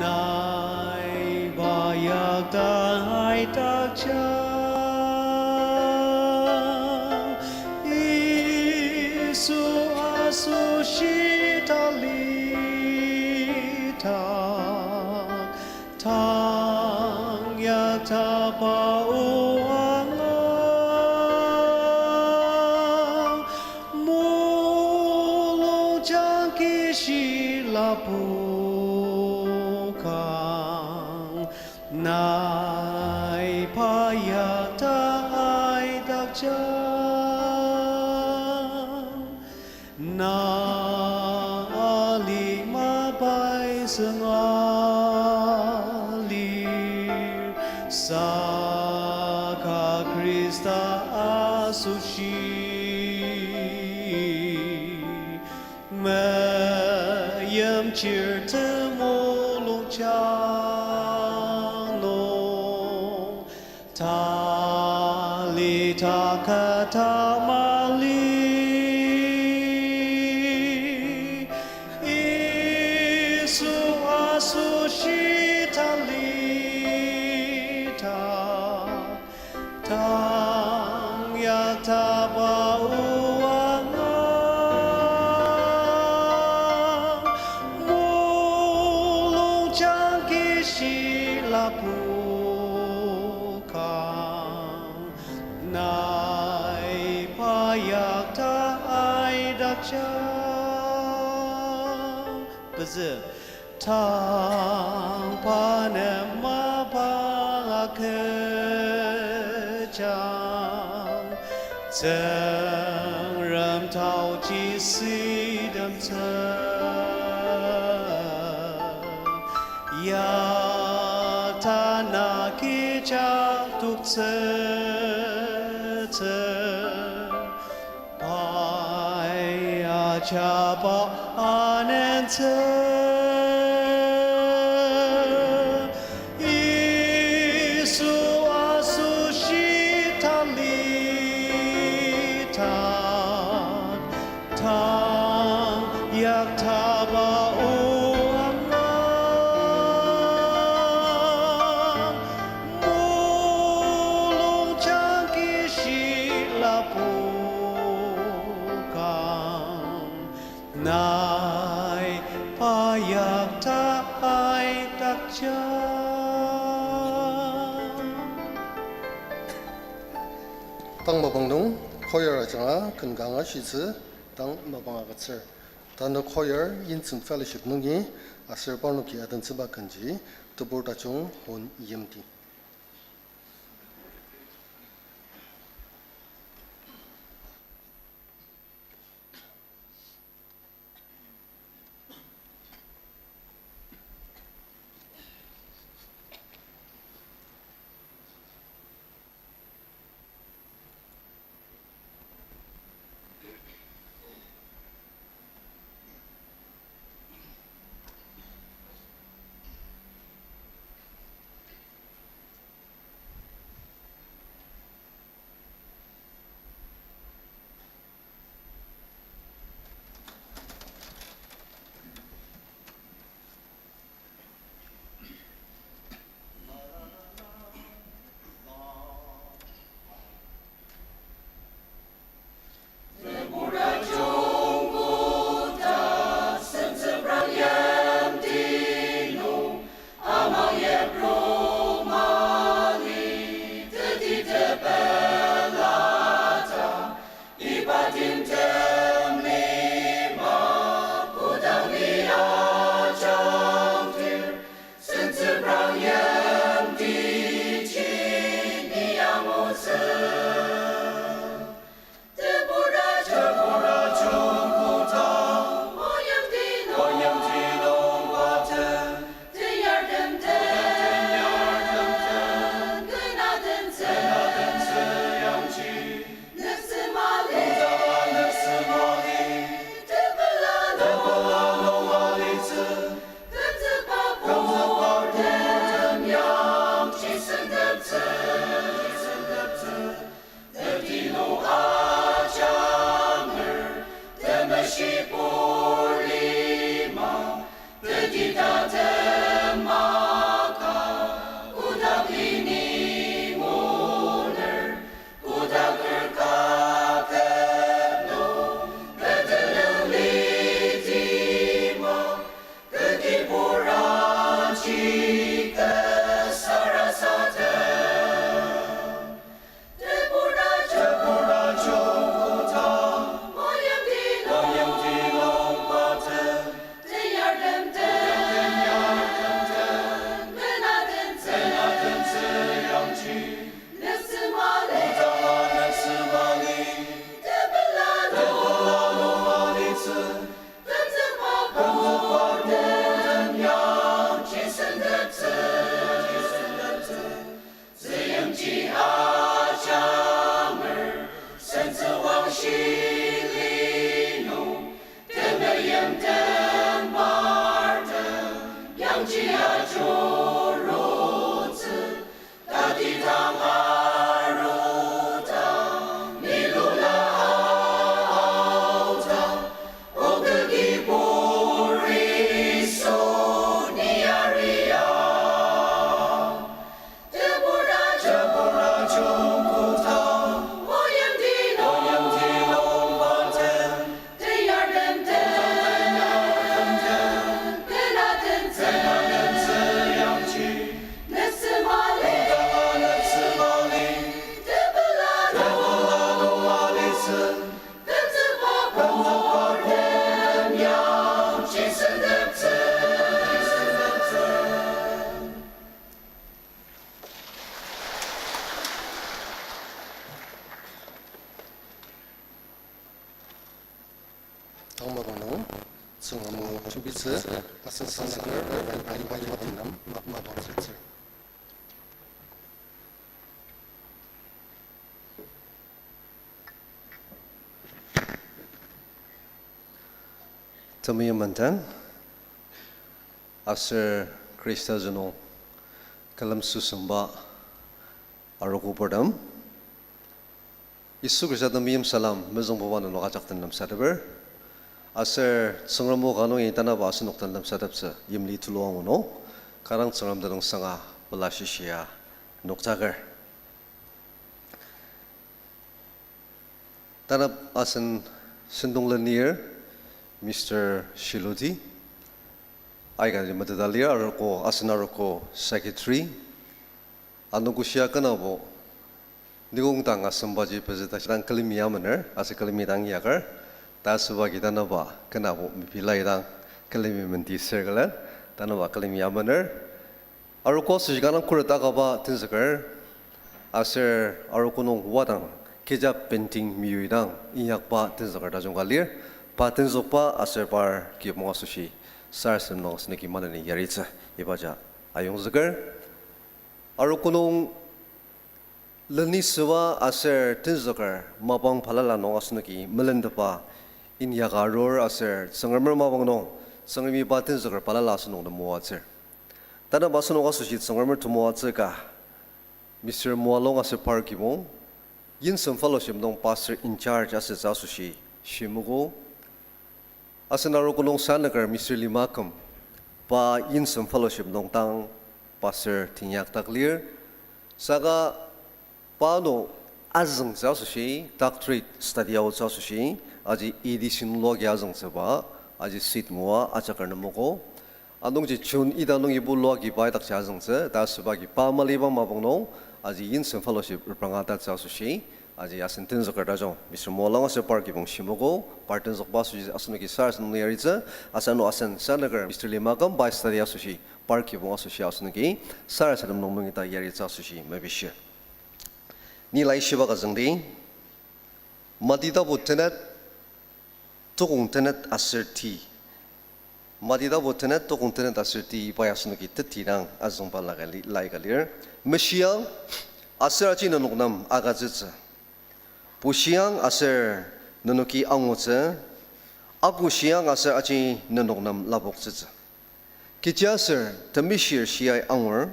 nai ba yakta aitakja. Yisu shitalitak, tang yaktaba o angang, mulungjang kishi lapokang, nai pa yakta aidakjang. Na alima pai sünga lir, saka Khrista asoshi, meimchir temulungjang nung, talita kata mali, Yisu asoshi talitak, tang yaktaba o angang, mulungjang kishi lapokang, nai pa yakta aidakjang. Pezü, tang pa nem mapang agüjang, Tsüngrem taoji sütemtsü, yakta na kecha toktsütsü, pai ajaba anentsü, Yisu asoshi talitak, tang yaktaba o angang, mulungjang kishi lapokang, nai pa yakta aidakjang. Tang mapang nung choir ajanga ken ka angashitsü, tang mapang agütsür. Tanü choir Yimtsüng Fellowship nungi aser parnoki adentsüba kenji tebur tajung hon yimti. Tsüngrem o jembitsü, asen sanaker, asen sanaker nem, ma, ma, ma, Temeim menden, aser Khrista zünung külemsüsemba arogo purtem, Yisu Khrista temeim salem mezüngbuba nenok ajak den lemsateper. Aser Tsüngrem o ka nungi tanaba asenok den lemsateptsü yimli tulu angu nung, kanga Tsüngrem tenüng sanga pela shishia noktaker. Tanap asen sentong lenir, Mister Shiludi, aika meteta lir, arogo, asen arogo secretary, anogoshia kenabo, nikong dang asembaji pezü tashi dang külemi amener, aser külemi dang yaker, ta asüba ki tanaba kenabo mepilai dang külemi menti sür külen, tanaba külemi amener, arogo asoshi kanga khuret akaba tenzüker, aser arogo nung wadang kecha painting meyui dang inyakba tenzüker tajung ka lir, pa tenzükba aser par kibong asoshi sarasadem nung asenoki maneni yaritsü ibaji ayongzüker. Arogo nung lenisüba aser tenzüker mapang balala nung asenoki melentepa inyaka arur aser Tsüngremer mapang nung Tsüngremi pa tenzüker balala asenok nem moatsür. Tanaba asenok asoshi Tsüngremer temoatsü ka Mister Moalong aser par kibong, Yinsen Fellowship nung pastor in charge asütsü asoshi shimogo. Asen arogo nung sanaker Mister Limaküm, pa Yinsen Fellowship nung tang pastor tenyakdak lir. Saka pa ano azüngtsü asoshi, doctorate study aotsü asoshi, aji E D C nung loa agi azüngtsüba, aji seat ngua ajaker nemogo. Anungji June ita nungibo loa agi pa idakji azüngtsü, ta asüba ki pa maliba mapang nung, aji Yinsen Fellowship repranga tatsü asoshi, aji asen tenzüker tajung Mister Moalong aser par kibong shimogo, par tenzükba asoshi asenoki sarasadem nung yaritsü, aser ano asen sanaker Mister Limaküm pa study asoshi, par kibong asoshi asenoki sarasadem nung nungi ta yaritsü asoshi mepishir. Ni laishiba ka züngdi, Mati tapu tenet, tokong tenet aser ti. Mati tapu tenet, tokong tenet aser ti iba ya asenoki teti dang azüngba laika li-, laika lir. Meshiang aser aji nenok nem agütsütsü. Bushiang aser nenoki angutsü. Akushiang aser aji nenok nem lapoktsütsü. Kechiaser temishir shiai angur,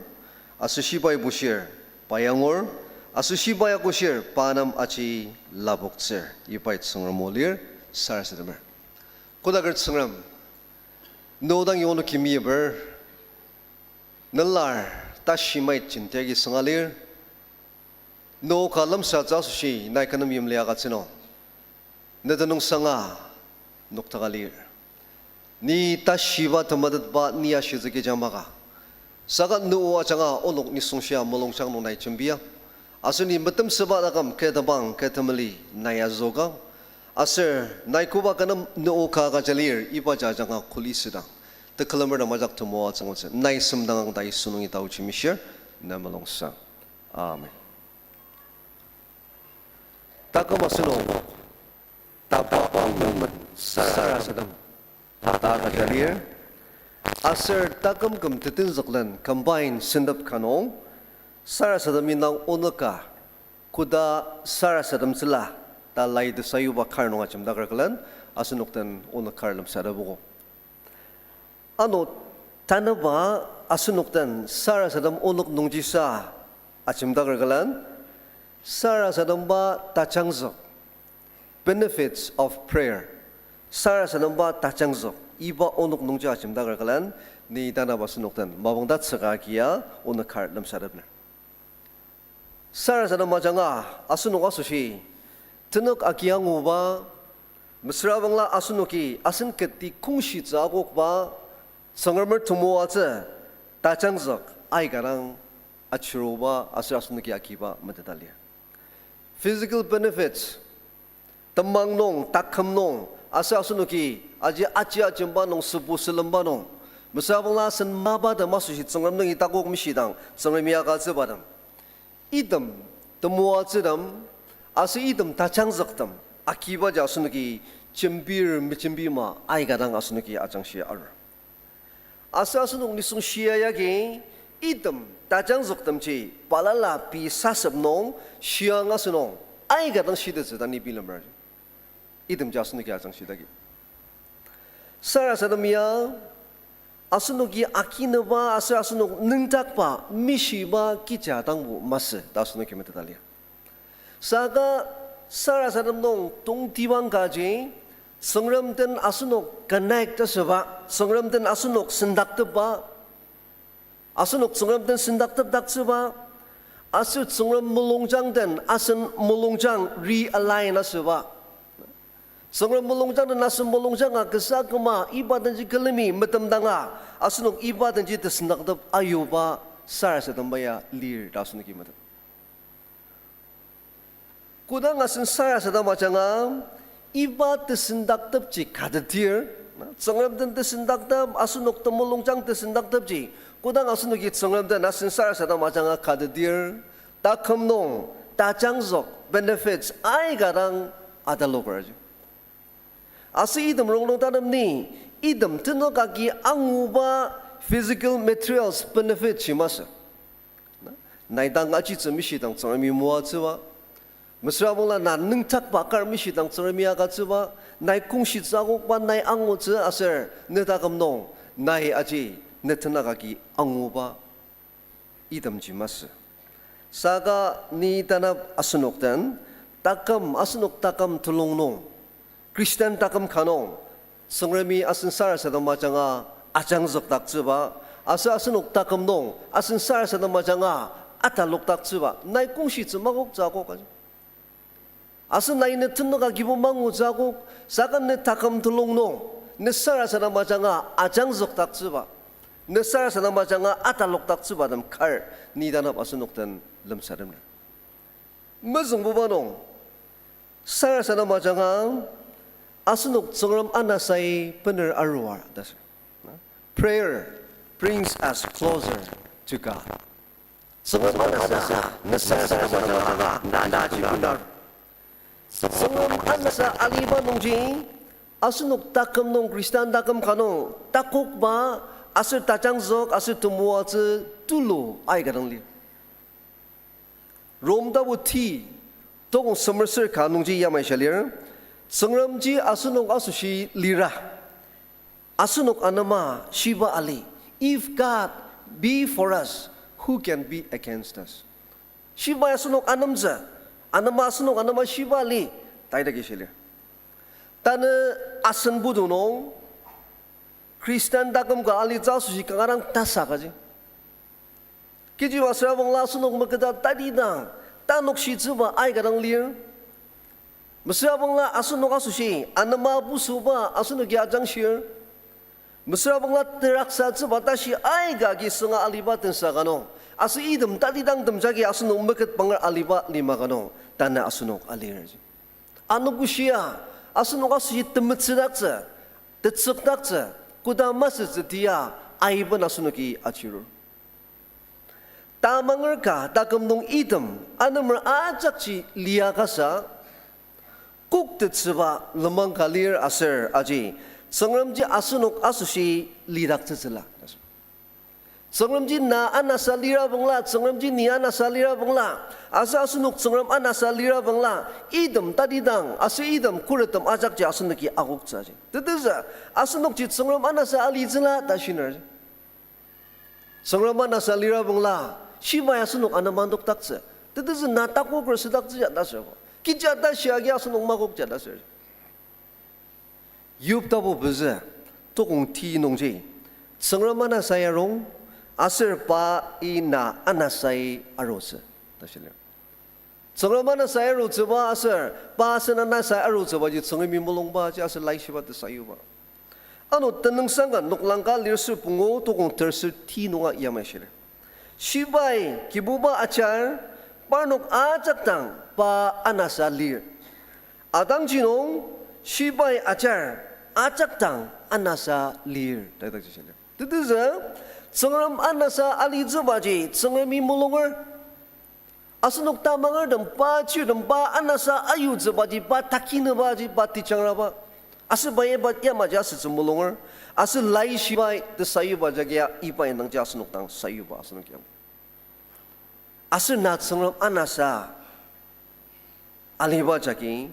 aser shibai bushir pai angur, aser shibai akushir pa nem aji lapoktsür, ibai Tsüngrem o lir sarasademer. Kodaker Tsüngrem, ne o dang yongi meyiper, nelar tashi mait jenti agi sünga lir, ne o ka lemsatsü asoshi nai kü nem yimli agütsü nung, ne tenüng sanga noktaka lir. Ni tashiba temetetba ni ashitsü kecha maka. Saka ne o ajanga onok nisung shia mulungjang nung nai jembiang. Aser ni metemsüba taküm kü temang kü temeli nai azüokang. Aser nai koba kü nem ne o ka agüja lir ibaji ajanga kuli südang, tekülemer dang majak temoatsü angutsü nai semdangang ta Yisu nungi taochi mishir, ne mulungsang. Amen. Taküm asenok, tapang nungmen sarasadem ta agüja lir. Aser taküm küm tetenzüklen combine sentep ka nung, sarasadem indang onük ka, koda sarasademtsüla ta lai tesayuba kar nung ajemdaker külen, asenok den onük kar lemsatepogo. Ano tanüba asenok den sarasadem onük nungjisa ajemdaker külen, sarasademba tajangzük, benefits of prayer, sarasademba tajangzük, iba onük nungji ajemdaker külen, ni tanüba asenok den mapang tatsüka agia onük kar lemsatepner. Sarasadem ajanga asenok asoshi, tenük agi anguba, mesüra bangla asenoki asen keti kongshitsü akokba, Tsüngremer temoatsü tajangzük aika dang achiruba aser asenoki agiba meteta lir. Physical benefits, temang nung, taküm nung, aser asenoki aji aji ajemba nung, sübu sülemba nung, mesüra bangla asen mapa tem asoshi Tsüngrem nungi takok mishidang Tsüngremi agütsübatem, item temoatsütem, aser item tajangzüktem agibaji asenoki jembir mejembima aika dang asenoki ajangshia arur. Aser asenok nisung shia yagi, item tajangzüktemji balala pei sasep nung shiang asünung aika dang shitettsü ta ni bilemer. Itemji asenoki ajangshidaki. Sarasadem ya, asenoki akinüba aser asenok nüngdakba mishiba kecha dangbo masü ta asenoki meteta lir. Saka sarasadem nung tongtibang kaji, Tsüngrem den asenok connect asüba, Tsüngrem den asenok sendaktepba, asenok Tsüngrem den sendaktepdaktsüba, aser Tsüngrem mulungjang den asen mulungjang realign asüba. Tsüngrem mulungjang den asen mulungjanga kasa küma iba denji külemi metemdanga, asenok iba denji tesendaktep ayuba sarasademba ya lir ta asenoki metet. Kodang asen sarasadem ajanga, iba tesendaktepji katedir, na, Tsüngrem den tesendaktep, asenok temulungjang tesendaktepji, kodang asenoki Tsüngrem den asen sarasadem ajanga katedir, taküm nung tajangzük benefits aika dang atalokerji. Aser item rongnung tatem ni, item tenük agi anguba physical materials benefit ji masü. Na, nai dang ajitsü mishidang Tsüngremi moatsüba. Mesüra bangla na nüngdakba kar mishidang Tsüngremi agütsüba. Nai kongshitsü akokba, nai angutsü aser ne taküm nung nai aji ne tenük agi anguba itemji masü. Saka ni tanap asenok den, taküm, asenok taküm telung nung, Christian taküm ka nung, Tsüngremi asen sarasadem ajanga ajangzükdaktsüba, aser asenok taküm nung asen sarasadem ajanga atalokdaktsüba nai kongshitsü makoktsü akok aji. Aser nai ne tenük agibo mangutsü akok, saka ne taküm telung nung, ne sarasadem ajanga ajangzükdaktsüba, ne sarasadem ajanga atalokdaktsüba tem kar ni tanap asenok den lemsatemer. Mezüngbuba nung, sarasadem ajanga asenok Tsüngrem anasai bener arua ta sür. Prayer brings us closer to God. Tsüngrem anasa, ne sarasadem ajanga, na, naji bener. Tsüngrem anasa aliba nungji, asenok taküm nung, Christian taküm ka nung, takokba, aser tajangzük, aser temoatsü tulu aika dang lir. Rom tapu ti, tokong semer ser ka nungji yamai shia lir, Tsüngremji asenok asoshi lira, asenok anema shiba ali, if God be for us, who can be against us? Shibai asenok anemtsü, anema asenok anema shiba ali, ta idaki shia lir. Tanü asen putu nung, Christian taküm ka alitsü asoshi kanga dang tasa kaji. Kechiba süra bangla asenok meketa tatidang, tanokshitsüba aika dang lir. Mesüra bangla asenok asoshi anema pusuba asenoki ajangshir. Mesüra bangla teraksatsüba tashi aika agi sünga aliba tensa ka nung, aser item tatidangtem jagi asenok meket panger aliba lima ka nung, tanü asenok alir. Anogoshia, asenok asoshi temetsüdaktsü, tetsükdaktsü, koda masütsü tia, aiben asenoki achirur. Tamanger ka taküm nung item, anemer ajakji lia kasa, koktettsüba lenmang ka lir aser aji, Tsüngremji asenok asoshi lidaktsütsüla. Tsüngremji na anasa lira bangla, Tsüngremji ni anasa lira bangla, aser asenok Tsüngrem anasa lira bangla, item tatidang, aser item khurettem ajakji asenoki akoktsüji. Tetezü, asenokji Tsüngrem anasa alitsüla ta shinerji. Tsüngrem anasa lira bangla, shibai asenok anema nokdaktsü. Tetezü na takoker südaktsüji ta sür. Kecha ta shia agi asenok makokji ta sür. Job tapu pezü, tokong ti nungji, Tsüngrem anasai arung, aser pai na anasai arutsü, ta shia lir. Tsüngrem anasai arutsüba aser pa asen anasai arutsübaji Tsüngremi mulungbaji aser laishiba tesayuba. Ano Tenüngsang ka Noklang ka lir ser pungu tokong terser ti nunga yamai shia lir. Shibai Kibuba ajar, parnok ajak dang pa anasa lir. Atangji nung shibai ajar, ajak dang anasa lir ta idakji shia lir. Tetezü, Tsüngrem anasa alitsübaji Tsüngremi mulunger. Asenok tamangertem pa chirtem pa anasa ayutsübaji pa takinübaji pa tejangraba. Aser pai iba yamaji asütsü mulunger. Aser Laishibai tesayuba jagi ya iba indangji asenok dang sayuba asenok yang. Aser na Tsüngrem anasa aliba jagi,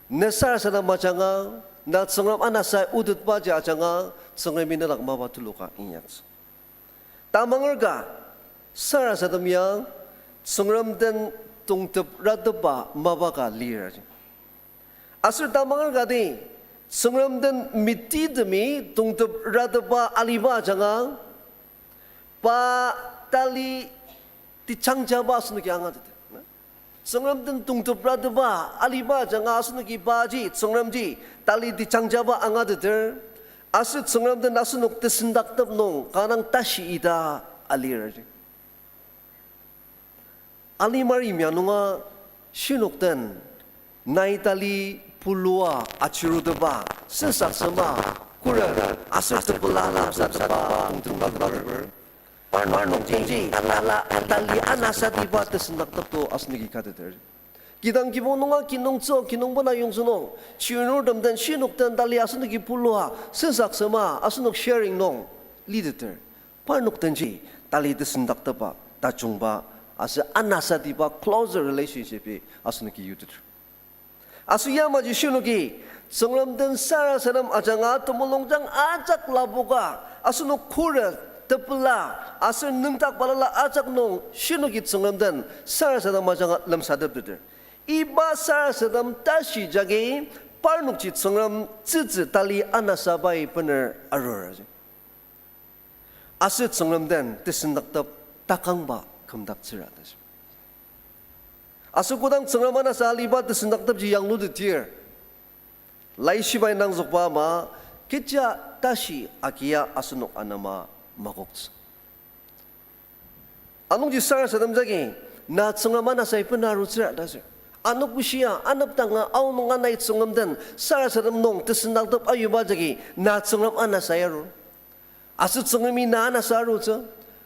ne sarasadem ajanga, na Tsüngrem anasa otetbaji ajanga, Tsüngremi nedak mapa tuluka inyaktsü. Tamanger ka, sarasadem ya, Tsüngrem den tongtep ratepba mapa ka lir aji. Aser tamanger kati, Tsüngrem den mititemi tongtep ratepba aliba ajanga, pa tali tejangja ba asenoki angateter. Tsüngrem den tongtep ratepba aliba ajanga asenoki paji, Tsüngremji, tali tejangja ba angateter. Aser Tsüngrem den asenok tesendaktep nung kanga tashita alir aji. Alimar yimya nunga shinok den nai tali pulua achirutepa, sensaksema, khuret, aser tepela lemsatepa, tongtep ratepba. Parnok nungji, ala, tali anasatiba tesendaktepto asenoki kateter. Kidang kibong nunga kinungtsü, kinungpela yongzü nung, chirnurtem den, shinok den, tali asenoki pulua, sensaksema, asenok sharing nung, liteter. Parnok denji, tali tesendaktepba, tajungba, aser anasatiba, closer relationship-i, asenoki yuteter. Aser yamaji shinoki, Tsüngrem den sarasadem ajanga temulungjang ajak lapoka, asenok khuret, tepela, aser nüngdak balala ajak nung, shinoki Tsüngrem den sarasadem ajanga lemsatepteter. Iba sarasadem tashi jagi, parnokji Tsüngrem tsütsü tali anasabai bener arur aji. Aser Tsüngrem den tesendaktep takangba kümdaktsüra ta. Aser kodang Tsüngrem anasa aliba tesendaktepji yanglutetir, Laishibai nangzükba ama, kecha tashi agia asenok anema makoktsü. Anungji sarasadem jagi, na Tsüngrem anasai bena arutsüra ta sür. Ano kushia, anepdanga, aonunga nai Tsüngrem den sarasadem nung tesendaktep ayuba jagi, na Tsüngrem anasai arur. Aser Tsüngremi na anasa arutsü.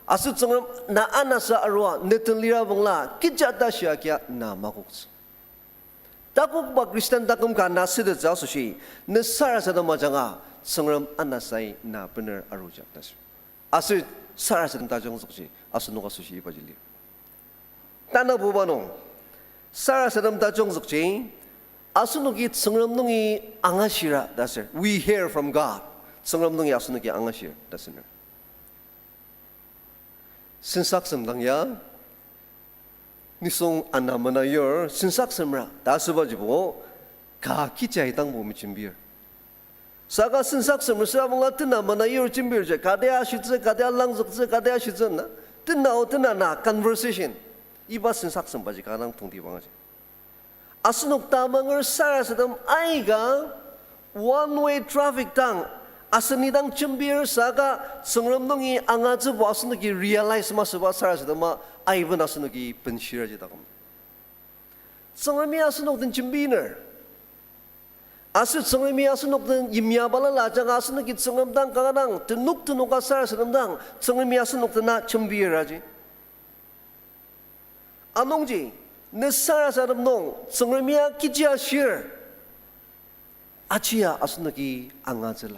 Aser Tsüngrem na anasa arua, ne den lira bangla, kecha tashi agia na makoktsü. Takokba Christian taküm ka na sütettsü asoshi, ne sarasadem ajanga, Tsüngrem anasai na bener arujak ta sür. Aser sarasadem tajungzükji, asenok asoshi ibaji lir. Tanabuba nung, sarasadem tajungzükji, asenoki Tsüngrem nungi angashira ta sür. We hear from God. Tsüngrem nungi asenoki angashir ta sür. Sensaksem dang ya, nisung ana mena yur, sensaksemra ta asübajibo, ka kechi idangbo mejembir. Saka sensaksemer süra bangla tena mena yur jembirji, kati ashitsü, kati alangzüktsü, kati ashitsü na, tena o tena na conversation. Iba sensaksembaji kanga dang tongtibang aji. Asenok tamanger sarasadem aika one way traffic dang, asen idang jembir saka Tsüngrem nungi angatsübo asenoki realize masüba sarasadema aiben asenoki benshiraji taküm. Tsüngremi asenok den jembiner. Aser Tsüngremi asenok den yimya balala ajanga asenoki Tsüngrem dang kanga dang tenük tenüka sarasadem dang Tsüngremi asenok dena jembir aji. Anungji, ne sarasadem nung Tsüngremia kechi ashir, achia asenoki angatsüla.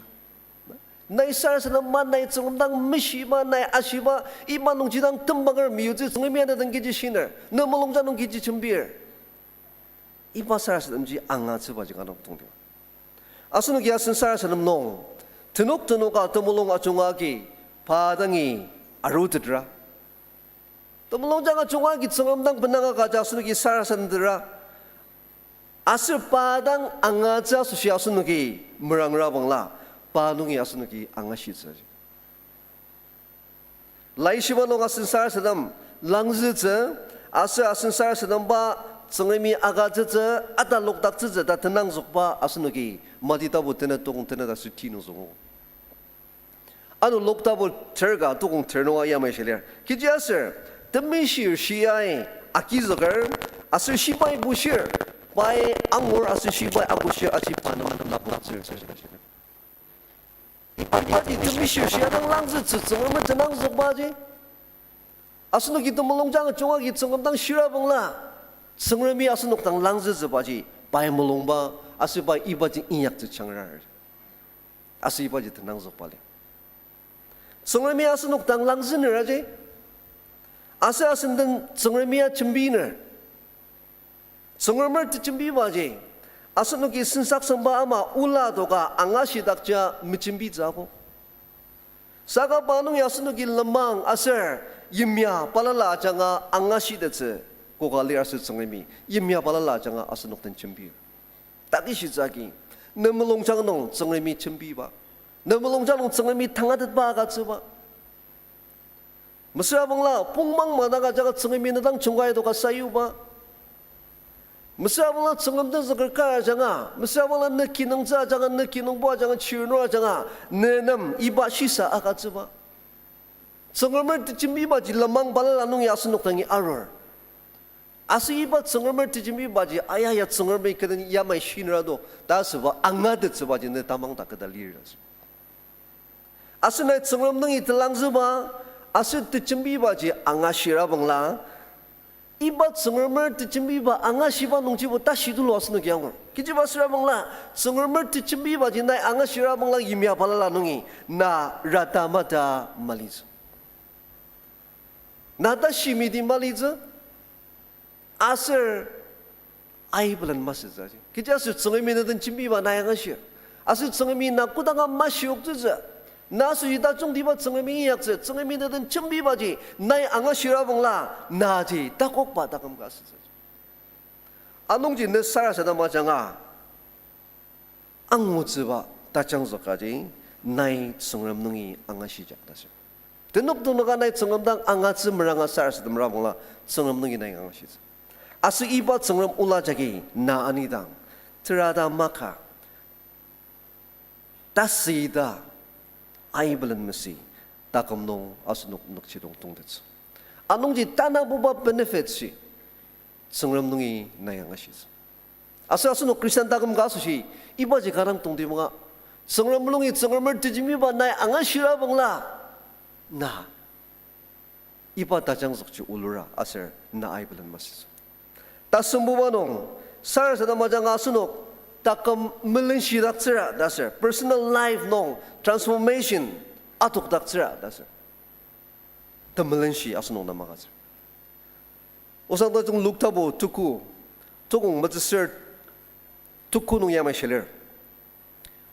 Nai sarasadema nai Tsüngrem dang meshiba, nai ashiba, iba nungji dang tembanger meyutsü Tsüngremia ne dang kechi shiner, ne mulungja nung kechi jembir. Iba sarasademji angatsübaji kanga dang tongtibang. Asenoki asen sarasadem nung, tenük tenüka temulung ajunga agi, pa dangi arutetra. Temulung ajanga ajunga agi Tsüngrem dang benanga kaja asenoki sarasadetetra. Aser pa dang angatsü asoshi asenoki merangra bangla, pa nungi asenoki angashitsü. Laishiba nung asen sarasadem langzütsü, aser asen sarasademba Tsüngremi agütsütsü, atalokdaktsütsü ta tenangzükba asenoki Mati tapu tenet tokong tenet aser ti nung züngogo. Ano Luk tapu ter ka tokong ter nunga yamai shilir. Kechiaser, temishir shiai agizüker, aser shibai bushir, pai angur aser shibai abushir aji pa nem lapoktsür. Ibaji temishir shia dang langzütsü Tsüngrem tenangzükbaji. Asenoki temulung ajanga ajunga agi Tsüngrem dang shira bangla, Tsüngremi asenok dang langzütsübaji pai mulungba Aser pa ibaji inyaktsü changrar. Aser ibaji tenangzükba lir. Tsüngremi asenok dang langzüner aji. Aser asen den Tsüngremi ya jembiner. Tsüngremer tejembibaji, asenoki sensaksangba ama ola doka angashidakja mejembitsü akok. Saka pa nungi asenoki lenmang aser yimya balala ajanga angashitettsü koka lir aser Tsüngremi yimya balala ajanga asenok den jembir. Takishitsü agi, ne mulungjang nung Tsüngremi jembiba, ne mulungjang nung Tsüngremi tangatetba agütsüba. Mesüra bangla pongmang madang ajanga Tsüngremi ne dang jungkai doka sayuba. Mesüra bangla Tsüngrem tenzüker kar ajanga, mesüra bangla ne kinungtsü ajanga, ne kinungpo ajanga, chirnur ajanga, ne nem iba shisa agütsüba. Tsüngremer tejembibaji lenmang balala nungi asenok dangi arur. Aser iba Tsüngremer tejembibaji aya ya Tsüngremi kü den yamai shinera do ta asüba angatettsübaji ne tamang ta keta lir ta asü. Aser nai Tsüngrem nungi telangzüba, aser tejembibaji angashira bangla, iba Tsüngremer tejembiba angashiba nungjibo tashi tulu asenoki angur. Kechiba süra bangla, Tsüngremer tejembibaji nai angashira bangla yimya balala nungi, na rata mata malitsü. Na ta shimiti malitsü, aser aibelen masütsü aji. Kechiaser Tsüngremi ne den jembiba nai angashir. Aser Tsüngremi na kodanga mashioktsütsü. Na asoshi tajungtiba Tsüngremi inyaktsü. Tsüngremi ne den jembibaji nai angashira bangla, naji takokba taküm ka asütsü. Anungji ne sarasadem ajanga angutsüba tajangzük aji, nai Tsüngrem nungi angashijak ta asür. Tenok tenoka nai Tsüngrem dang angatsü meranga sarasadem rabangla Tsüngrem nungi nai angashitsü. Aser iba Tsüngrem ola jagi na anidang, terata maka, tasüta, aibelen masü, taküm nung asenok nükjidong tongtettsü. Anungji tanabuba benefit ji, Tsüngrem nungi nai angashitsü. Aser asenok Christian taküm ka asoshi, ibaji kanga tongtibanga, Tsüngrem nungi Tsüngremer tejembiba nai angashira bangla, na iba tajangzükji olura aser na aibelen masütsü. Tasembuba nung, sarasadem ajanga asenok taküm melenshidaktsüra ta asür, personal life nung transformation adokdaktsüra ta asür. Temelenshi asenok nem agütsür. Osang tajung Luk tapu tuku, tukong metsüsür tuku nung yamai shilir.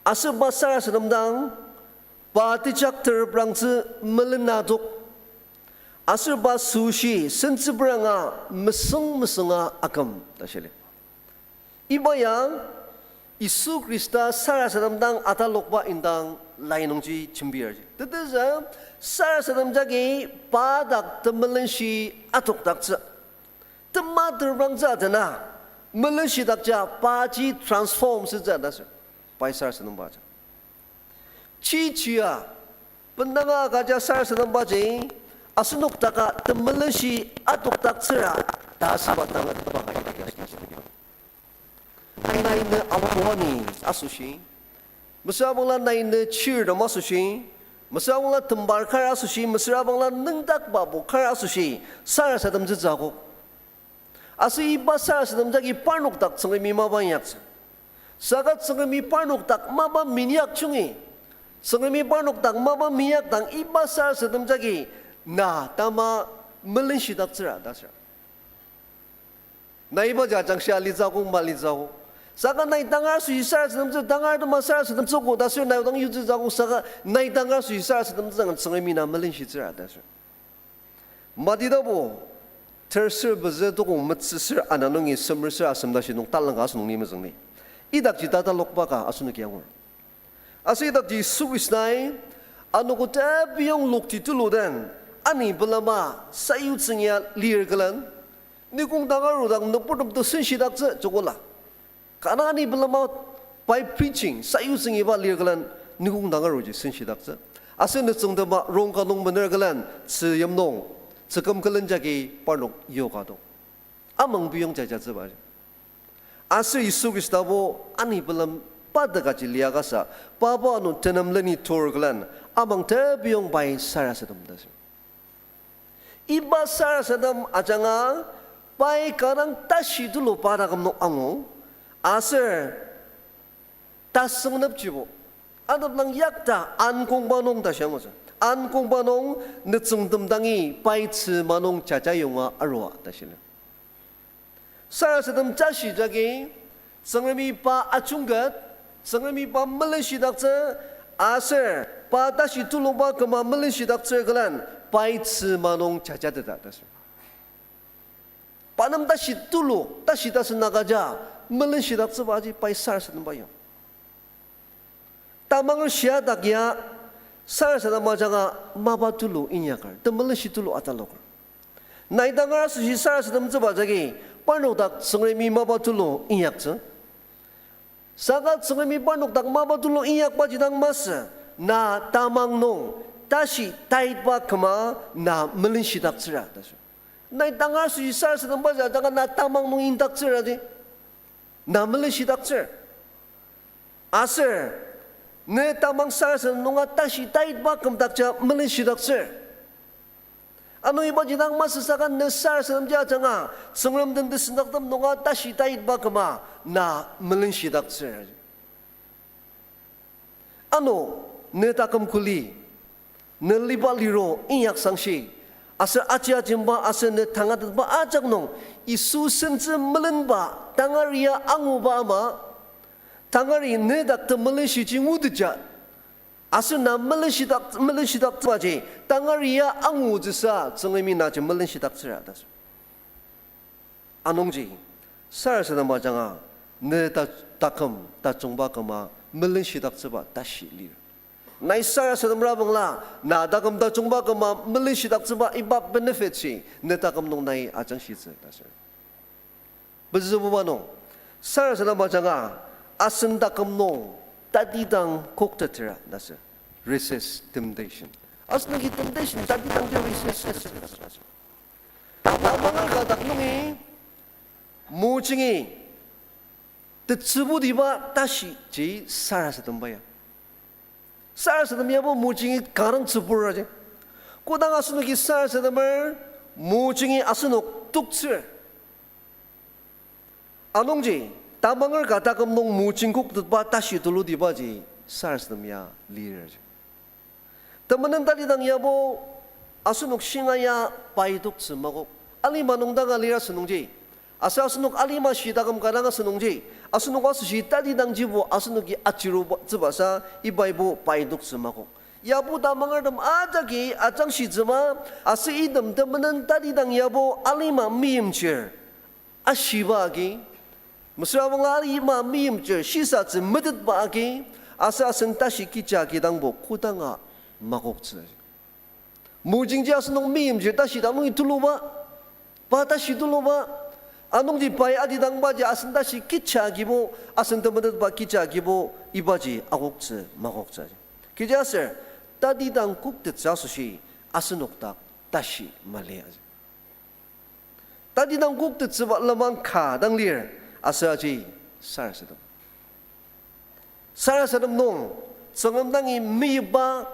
Aser pa sarasadem dang, pa tejak tereprangtsü melena tok. Aser pa süshi sentsüpranga mesüng mesünga aküm ta shili. Iba ya Yisu Khrista sarasadem dang atalokba indang lai nungji jembir ji. Tetezü sarasadem jagi pa dak temelenshi adokdaktsü. Tema tereprangtsü atena, melenshidakja paji transform sütsü ta asür. Pai sarasadembaji chichia, bendanga agüja sarasadembaji, asenok daka temelenshi adokdaktsüra ta asüba tanga tebang ka. Nai ne apuani asoshi, mesüra bangla nai ne chirtem asoshi, mesüra bangla tembar kar asoshi, mesüra bangla nüngdakbabo kar asoshi, sarasademtsütsü akok. Aser iba sarasadem jagi parnok dak Tsüngremi mapa inyaktsü. Saka Tsüngremi parnok dak mapa minyakjungi, Tsüngremi parnok dak mapa minyakdang iba sarasadem jagi na tama melenshidaktsüra ta asür. Nai ibaji ajangshia alitsü akok, malitsü akok. Saka nai tangar asoshi sarasademtsü, tangar atema sarasademtsüogo ta asür nai odang yutsütsü akok, saka nai tangar asoshi sarasademtsü angan Tsüngremi na melenshitsüra ta asür. Mati tapu terser pezü tukong metsüsür ana nungi semerser asem tashi nung talangka asenok ni mezüngni. Idakji tatalokba ka asenoki angur. Aser idakji Yisu Khristai anogo tepiyong lokti tulu den ani pelema sayutsüng ya lir külen, nikong dang arudang nüburtem to senshidaktsü jokola. Kanga ani pelema pai preaching sayutsüng iba lir külen nikong dang aruji senshidaktsü. Aser nütsüngtema rongka nung mener külen tzü yim nung tzüküm külen jagi parnok yoka dong. Amang biyong jajatsüba. Aser Yisu Khristabo ani pelem pa tekaji liakasa, pabo ano tenem leni tur külen, amang tepiyong pai sarasadem ta asür. Iba sarasadem ajanga, pai kanga tashi tulu pa taküm nung angu, aser Tasüngnepjibo, aneplang yakta ankongba nung ta shia angutsü. Ankongba nung nütsüngtem dangi pai tzüma nung jaja yonga arua ta shilem. Sarasadem tashi jagi, Tsüngremi pa ajungket, Tsüngremi pa melenshidaktsü, aser pa tashi tuluba küma melenshidaktsür külen, pai tzüma nung jajateta ta shia. Pa nem tashi tulu, tashi tasen agüja, melenshidaktsübaji pai sarasademba ya. Tamanger shia dak ya, sarasadem ajanga mapa tulu inyaker, temelenshi tulu ataloker. Nai tangar asoshi sarasademtsüba jagi, parnok dak Tsüngremi mapa tulu inyaktsü. Saka Tsüngremi parnok dak mapa tulu inyakbaji dang masü, na tamang nung tashi taitba küma na melenshidaktsüra ta shia. Nai tangar asoshi sarasadembaji ajanga na tamang nung indaktsüraji, na melenshidaktsür. Aser, ne tamang sarasadem nunga tashi taitba kümdakja melenshidaktsür. Ano ibaji dang masü saka ne sarasademji ajanga, Tsüngrem den tesendaktem nunga tashi taitba küma na melenshidaktsür. Ano, ne taküm kuli, ne liba liro inyaksangshi, aser aji ajemba aser ne tangatetba ajak nung, Yisu sentsü melenba, tangari ya anguba ama, tangari ne dak temelenshiji ngutetja, aser na melenshidaktsübaji, tangari ya angutsüsa, Tsüngremi naji melenshitaktsüra ta shia. Anungji, sarasadem ajanga, ne ta-, taküm tajungba küma melenshitaktsüba tashi lir. Nai sarasadem rabangla, na taküm tajungba küma melenshitaktsüba iba benefit shi, ne taküm nung nai ajangshitsü ta shia. Pezübuba nung, sarasadem ajanga, asen taküm nung, tatidang koktetera ta shia. Resist temptation. Asenoki temptation, tatidangji resist. Tamanger ka dak nungi, mojingi, tetsübutiba tashi ji sarasademba ya. Sarasadem yabo mojingi kanga dang tsübur aji. Kodang asenoki sarasademer, mojingi asenok toktsür. Anungji, tamanger ka taküm nung mojing koktetba tashi tulutibaji sarasadem ya lir aji. Temenen tatidang yabo asenok shinga ya pai toktsü makok. Alima nung danga lir asünungji. Aser asenok alima shi taküm ka dang asünungji. Asenok asoshi tatidangjibo asenoki achiruba-, tsübasa ibaibo pai toktsü makok. Yabo tamangertem ajaki ajangshitsüma, aser item temenen tatidang yabo alima meimchir ashiba agi, mesüra bangla alima meimchir shisatsü metetba agi, aser asen tashi kecha kidangbo kodanga makoktsü. Mojingji asenok meimchir tashi dang nungi tuluba, pa tashi tuluba, anungji pai atidangbaji asen tashi kecha agibo, asen temetetba kecha agibo, ibaji akoktsü makoktsü. Kechiaser, tatidang koktettsü asoshi, asenok dak tashi mali aji. Tatidang koktettsüba lenmang ka dang lir, aser aji sarasadem. Sarasadem nung, Tsüngrem dangi meyipa,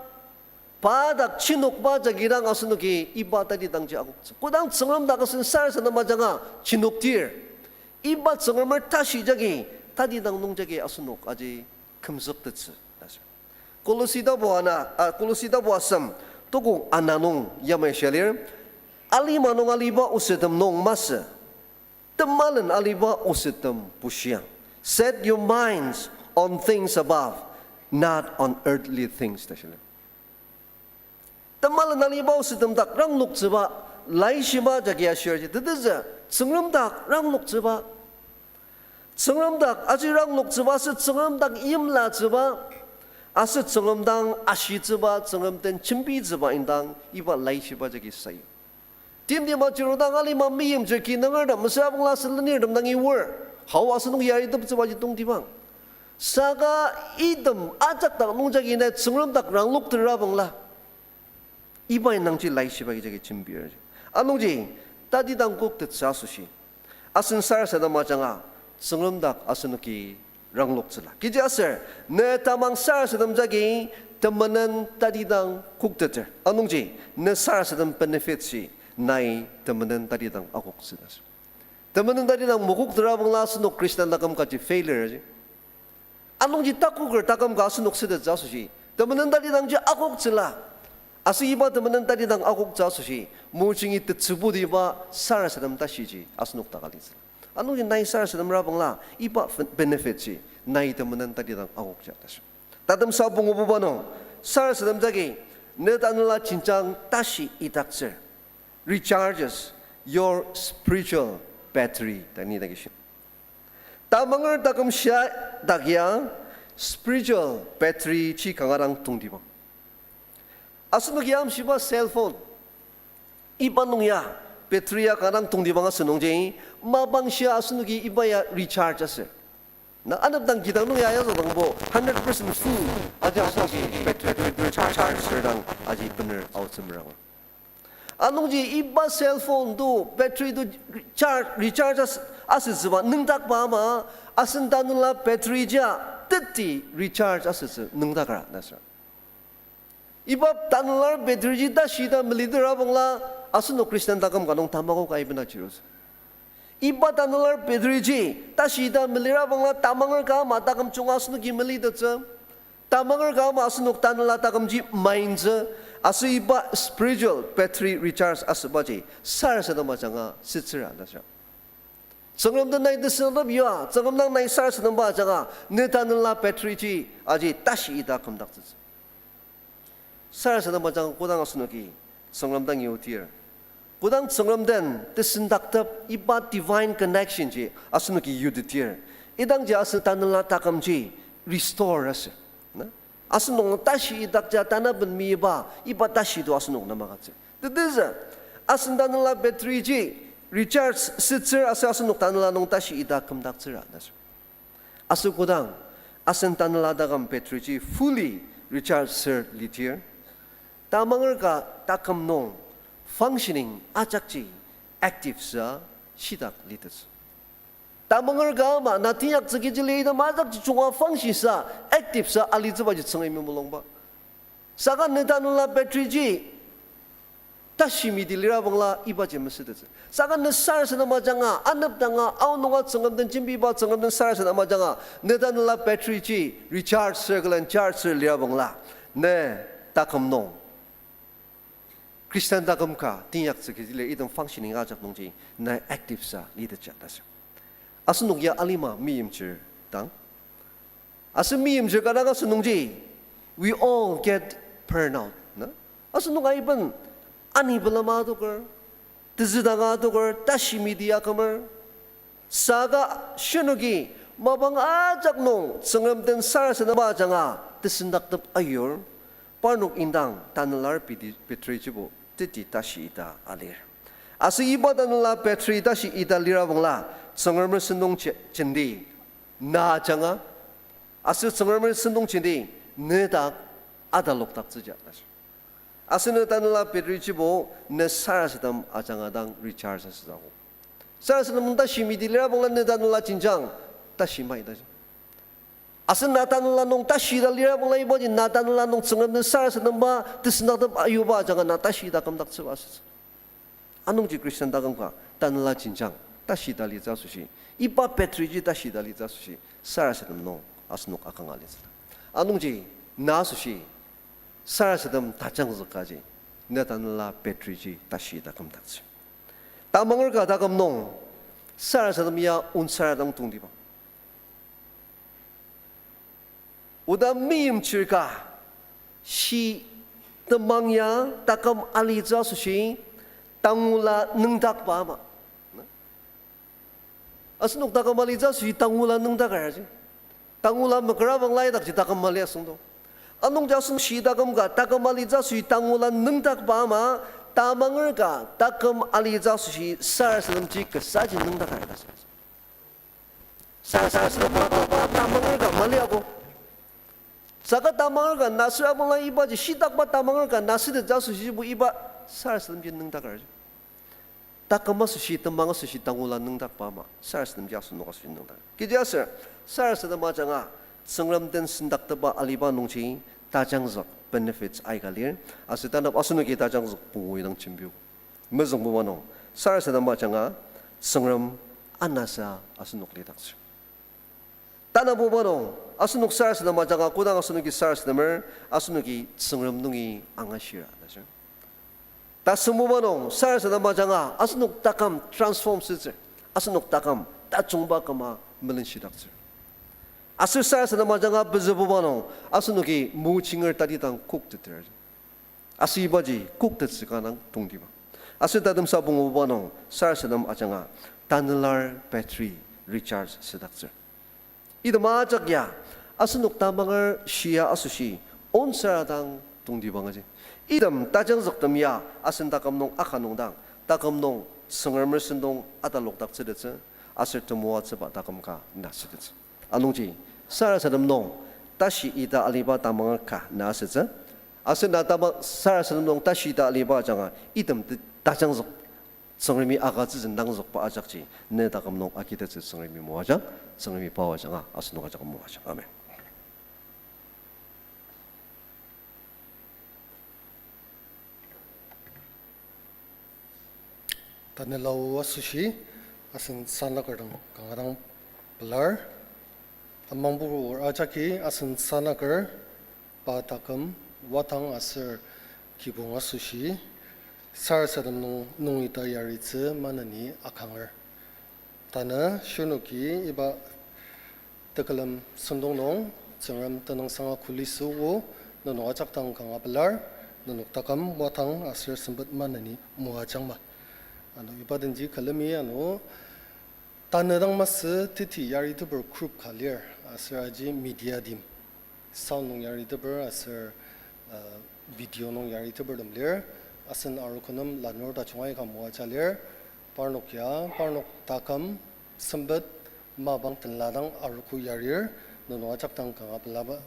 pa dak chinokba jagi dang asenoki iba tatidangji akoktsü. Kodang Tsüngrem dak asen sarasadem ajanga chinoktir, iba Tsüngremer tashi jagi, tatidang nung jagi asenok aji kümzüktettsü ta shia. Kolosi tapu ana, a, Kolosi tapu asem, tukong ana nung yamai shia lir, alima nung aliba osettem nung masü, temalen aliba osettem bushiang. Set your minds on things above, not on earthly things ta shia lir. Temalen aliba osettem dak rangloktsüba, laishiba jagi ashirji tetezü, Tsüngrem dak rangloktsüba. Tsüngrem dak aji rangloktsüba aser Tsüngrem dak yimlatsüba, aser Tsüngrem dang ashitsüba, Tsüngrem den jembitsüba indang iba laishiba jagi sayu. Timtem ajirudang alima meimchir kinungertem, mesüra bangla asen lenirtem dangi wor, hao asenok yariteptsübaji tongtibang. Saka item ajak dak nungjagi nai Tsüngrem dak rangloktera bangla, iba indangji laishiba agi jagi jembir. Anungji, tatidang koktettsü asoshi, asen sarasadem ajanga, Tsüngrem dak asenoki rangloktsüla. Kechiaser, ne tamang sarasadem jagi temenen tatidang kokteter. Anungji, ne sarasadem benefit shi, nai temenen tatidang akoktsü ta shia. Temenen tatidang makoktera bangla asenok Christian taküm kaji failure ji. Anungji takoker taküm ka asenok sütettsü asoshi, temenen tatidangji akoktsüla. Aser iba temenen tatidang akoktsü asoshi, mojingi tetsübutiba sarasadem tashiji asenok dak alitsü. Anungji nai sarasadem rabangla, iba fen-, benefit ji, nai temenen tatidang akokja ta sür. Tatemsa pungububa nung, sarasadem jagi, ne tanela jenjang tashi idaktsür. Recharges your spiritual battery ta ni dagi shi. Tamanger taküm shia dak ya spiritual battery ji kanga dang tongtibang. Asenoki amshiba cell phone, iba nung ya battery ya kanga dang tongtibang asünungji, mapang shia asenoki iba ya recharge asür. Na anepdang kidang nung ya yazüdangbo hundred percent full aji asenoki battery recharge asür dang aji bener aotsü meranga. Anungji iba cell phone to battery to recharge, recharge as-, asütsüba nüngdakba ama, asen tanela battery jia teti recharge asütsü nüngdakra ta sür. Iba tanela battery ji tashi ta melitera bangla, asenok Christian taküm ka nung tamako ka iben achirutsü. Iba tanela battery ji tashi ta melira bangla tamanger ka ama taküm junga asenoki melitettsü. Tamanger ka ama asenok tanela takümji maintsü, aser iba spiritual battery recharge asübaji sarasadem ajanga sütsüra ta sür. Tsüngrem den nai tesüngdep yua, Tsüngrem dang nai sarasademba ajanga, ne tanela battery ji aji tashi ita kümdaktsütsü. Sarasadem ajanga kodang asenoki Tsüngrem dang yutir, kodang Tsüngrem den tesendaktep iba divine connection ji asenoki yutetir, idangji asen tanela takümji restore asü. Na? Asenok tashi idakja tanaben miba, iba tashi to asenok namakatsü. Tetezü, asen tanela battery ji recharge sütsür aser asenok tanela nung tashi ita kümdaktsüra ta sür. Aser kodang asen tanela taküm battery ji fully recharge ser litir, tamanger ka taküm nung functioning ajakji active sa shitak litettsü. Tamanger ka ama na teinyaktsü kechi li item ajakji junga function sa active sa alitsübaji tsüngi memulungba. Saka ne tanela battery ji tashi midi lira bangla ibaji mesütettsü. Saka ne sarasadem ajanga, anepdanga, aonunga Tsüngrem den jembiba Tsüngrem den sarasadem ajanga, ne tanela battery ji recharge ser külen charge ser lira bangla, ne taküm nung Christian taküm ka teinyaktsü kechi li item functioning ajak nungji na active sa litettsü ta sür. Asenok ya alima meimchir dang, aser meimchir ka dang asünungji, we all get burnout, na? Asenok aiben ani pelema adoker, tezüdanga adoker, tashi midi akümer. Saka shinoki mapang ajak nung Tsüngrem den sarasadema ajanga tesendaktep ayur, parnok indang tanelar battery jibo teti tashi ita alir. Aser iba tanela battery tashi ita lira bangla, Tsüngremer sentong je-, jenti na ajanga, aser Tsüngremer sentong jenti ne dak atalokdaktsüja ta sür. Aser ne tanela battery jibo ne sarasadem ajanga dang recharge asütsü akok. Sarasadem tashi midi lira bangla ne tanela jenjang tashi mai ta sür. Aser na tanela nung tashi ta lira bangla ibaji na tanela nung Tsüngrem den sarasademba tesendaktep ayuba ajanga na tashi ta kümdaktsüba asütsü. Anungji Christian taküm ka tanela jenjang tashi ta litsü asoshi, iba battery ji tashi ta litsü asoshi, sarasadem nung asenok akanga litsü. Anungji na asoshi sarasadem tajangzük kaji, ne tanela battery ji tashi ta kümdaktsü. Tamanger ka taküm nung sarasadem ya onsara dang tongtibang. Oda meimchir ka shi temang ya taküm alitsü asoshi tangula nüngdakba ama. Asenok taküm alitsü asoshi tangula nüngdakar aji. Tangula mekera bangla idakji taküm ali asüngdang. Anungji asen shi taküm ka taküm alitsü asoshi tangula nüngdakba ama, tamanger ka taküm alitsü asoshi sarasademji kesaji nüngdakar ta sür. Sarasadem tamanger ka mali ako. Saka tamanger ka na süra bangla ibaji shitakba tamanger ka na sütettsü asoshibo iba sarasademji nüngdakar. Taküm asoshi, temang asoshi tangula nüngdakba ama, sarasademji asenok asoshi nüngdakar. Kechiaser, sarasadem ajanga, Tsüngrem den sendaktepba aliba nungji, tajangzük benefits aika lir, aser tanap asenoki tajangzük pungu idang jembio. Mezüngbuba nung, sarasadem ajanga, Tsüngrem anasa asenok lidaktsür. Anabuba nung, asenok sarasadem ajanga kodang asenoki sarasademer, asenoki Tsüngrem nungi angashira, ta sür. Tasüngbuba nung, sarasadem ajanga asenok taküm transform asütsür, asenok taküm tajungba küma melenshidaktsür. Aser sarasadem ajanga pezübuba nung, asenoki mochinger tatidang kokteter. Aser ibaji koktettsü ka dang tongtibang. Aser tatemsa punguba nung, sarasadem ajanga tanülar battery recharge asüdaktsür. Item ajak ya, asenok tamanger shia asoshi, onsara dang tongtibang aji. Item tajangzüktem ya, asen taküm nung aka nung dang, taküm nung Tsüngremer sentong atalokdaktsütettsü, aser temoatsüba taküm ka na asütettsü. Anungji, sarasadem nung, tashi ita aliba tamanger ka na asütsü. Aser na tama sarasadem nung tashi ita aliba ajanga, item te- tajangzük, Tsüngremi agütsütsü nangzükba ajakji, ne taküm nung agitettsü Tsüngremi moajang, Tsüngremi pa ajanga, asenok ajak moajang. Amen. Tanela o asoshi, asen sanaker dang kanga dang pelar. Amangbur ajaki asen sanaker, pa taküm, wadang aser kibong asoshi, sarasadem nung, nungi ta yaritsü maneni akanger. Tanü shirnoki iba tekülem sentong nung, Tsüngrem tenüngsanga kulisü o, nenok ajak dang kanga pelar, nenok taküm, wadang aser sempet maneni moajangma. Ano iba denji külemi ano, tanü dang masü teti yariteper group ka lir, aser aji media team. Sound nung yariteper aser, uh, video nung yaritepertem lir. Asen arogo nem lanur tajung aika moaja lir. Parnok ya, parnok taküm, sempet, mapang tenla dang arogo yarir, nenok ajak dang kanga pelaba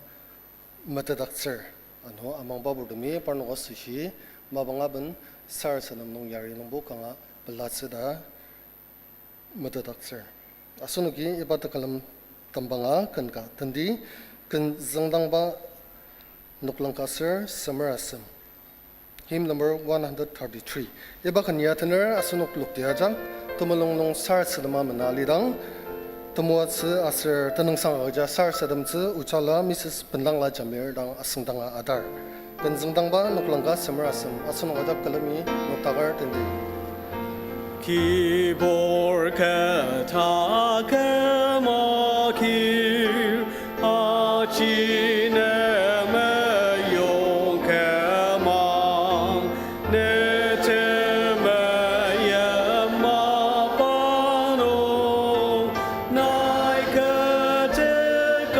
metetdaktsür. Ano amangba purtemi parnok asoshi, mapang aben sarasadem nung yari nungbo kanga pelatsü ta metetdaktsür. Asenoki iba tekülem tembanga ken ka tendi, ken züngdangba noklang ka ser semer asem. Hymn number one hundred thirty-three. Iba ken ya tener asenok lokti ajak, temulung nung sarasadema mena alidang, temoatsü aser tenüngsang agüja sarasademtsü ojala Missus Pendangla Jamir dang asüngdanga adar. Ken züngdangba noklang ka semer asem asenok ajak külemi noktaker tendi. Kibur kü taküm akir, aji ne meyong kümang, ne temeim mapa nung, nai kü teküm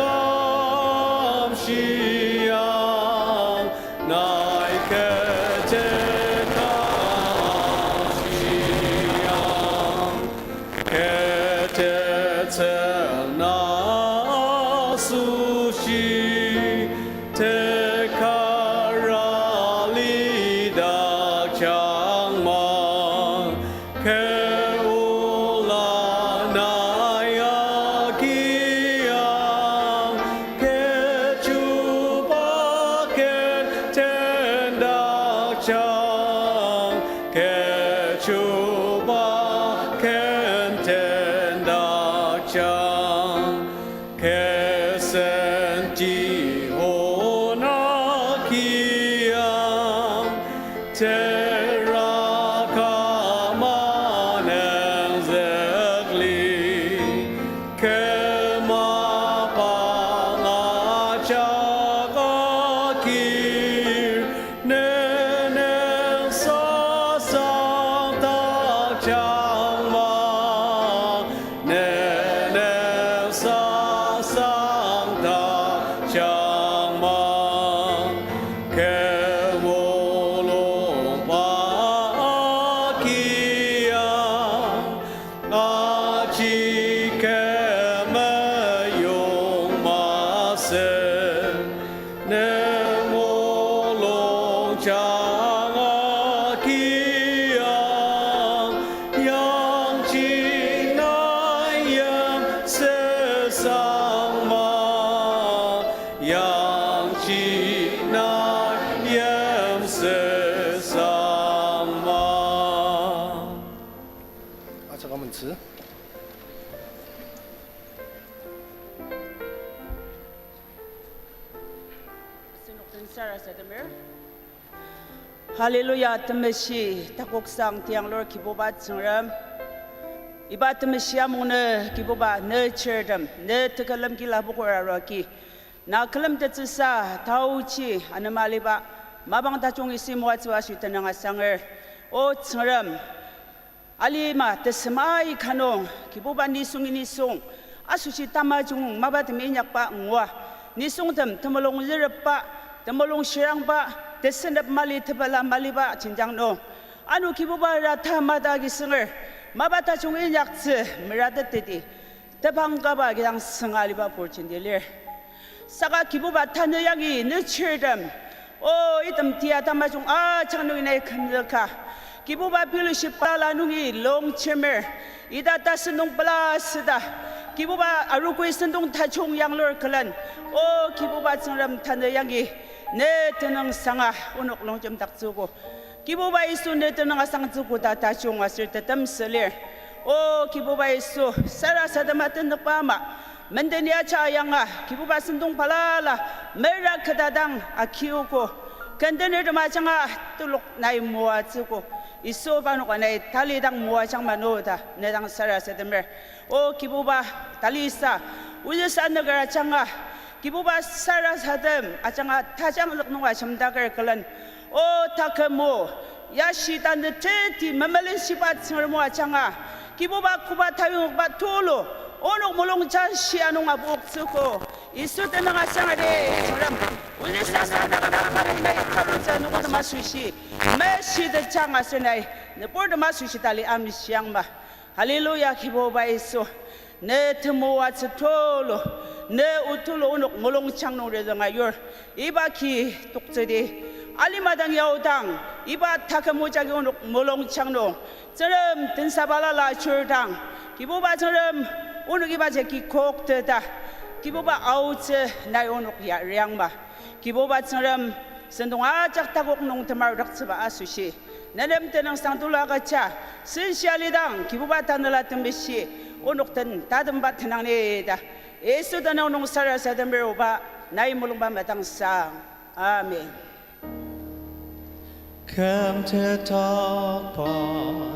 shiang, nai kü teküm shiang. Kü tetsüng na asoshi, tekara lidakjangma, kü ola nai agiang, kechiba ken tendakjang, kechiba ken tendakjang, kü senti ona kiang, teraka manenzükli, kü mapang ajak akir, ne nem sasang takjangma, ne nem sasang takjangma, kü mulungba agiang, aji kü meyong masü, ne mulungjang agiang, yangji na yimsüsangma, yangji na yimsüsangma. Ajak amentsü. Sarasademer. Hallelujah, temeshi takoksang tianglur Kibuba Tsüngrem. Iba temeshi amungnü Kibuba ne chirtem, ne tekülem kila pukur aruaki. Na külemtettsüsa taochi anema aliba, mapang tajung isi moatsü asoshi tenüng asanger. O Tsüngrem, alima tesem aika nung, Kibuba nisungi nisung, asoshi tamajung mapatem inyakba ngua, nisungtem temulung zürepba, temulung shirangba, tesenep mali tepela maliba jenjang nung. Ano Kibuba rata mata kisenger, mapa tajung inyaktsü merateteti, tepang kaba kidang sünga aliba purjin di lir. Saka Kibuba tanü yangi ne chirtem, o item tia tamajung ajak nungi nai kümzüka. Kibuba fellowship pela nungi longjemer, ita ta sentong pela süda, Kibuba arogoi sentong tajung yanglur külen, o Kibuba Tsüngrem tanü yangi ne tenüngsanga onok longjemdaktsüogo. Kibuba Yisu ne tenüng asangtsü koda tajung aser tetem sülir. O Kibuba Yisu, sarasadema tenükba ama, menden ya ja yanga, Kibuba sentong balala, mera keta dang akiogo. Kendener tema ajanga telok nai moatsüogo. Yisu parnok nai tali dang moajang mano ta, ne dang sarasademer. O Kibuba talisa, ozüsa nüker ajanga, Kibuba sarasadem ajanga tajangzük nung ajemdaker külen. O takümo, yashi tanü teti memelenshiba Tsüngrem o ajanga, Kibuba koba tayongba tulu, onok mulung jang shia nung apoktsüogo. Yisu tenüng asangadi, Tsüngrem. Ozüsa sarasadema nai karutsü nükotem asoshi, meshitejang aser nai nüburtem asoshi tali amshiangma. Hallelujah, Kibuba Yisu. Ne temoatsü tulu, ne o tulu onok mulungjang nung rezüng ayur. Iba ki toktsüdi, alima dang yaodang, iba taküm ojagi onok mulungjang nung, Tsüngrem tensa balala ajurdang, Kibuba Tsüngrem, onok iba jagi kokteta, Kibuba aotsü nai onok ya reangma. Kibuba Tsüngrem, sentong ajak takok nung temarudaktsüba asoshi, nenem tenüngsang tulu agüja, senshia lidang Kibuba Tanela Temeshi onok den tatemba tenang ni ta, Yisu tenüng nung sarasademer oba, nai mulungba madangsang. Amen. Kümtetdakba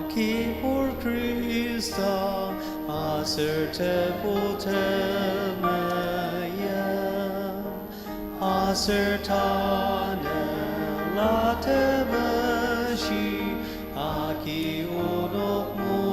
Kibur Khrista, aser Tebu Temeim, aser Tanela Temeshi agi onok moajang.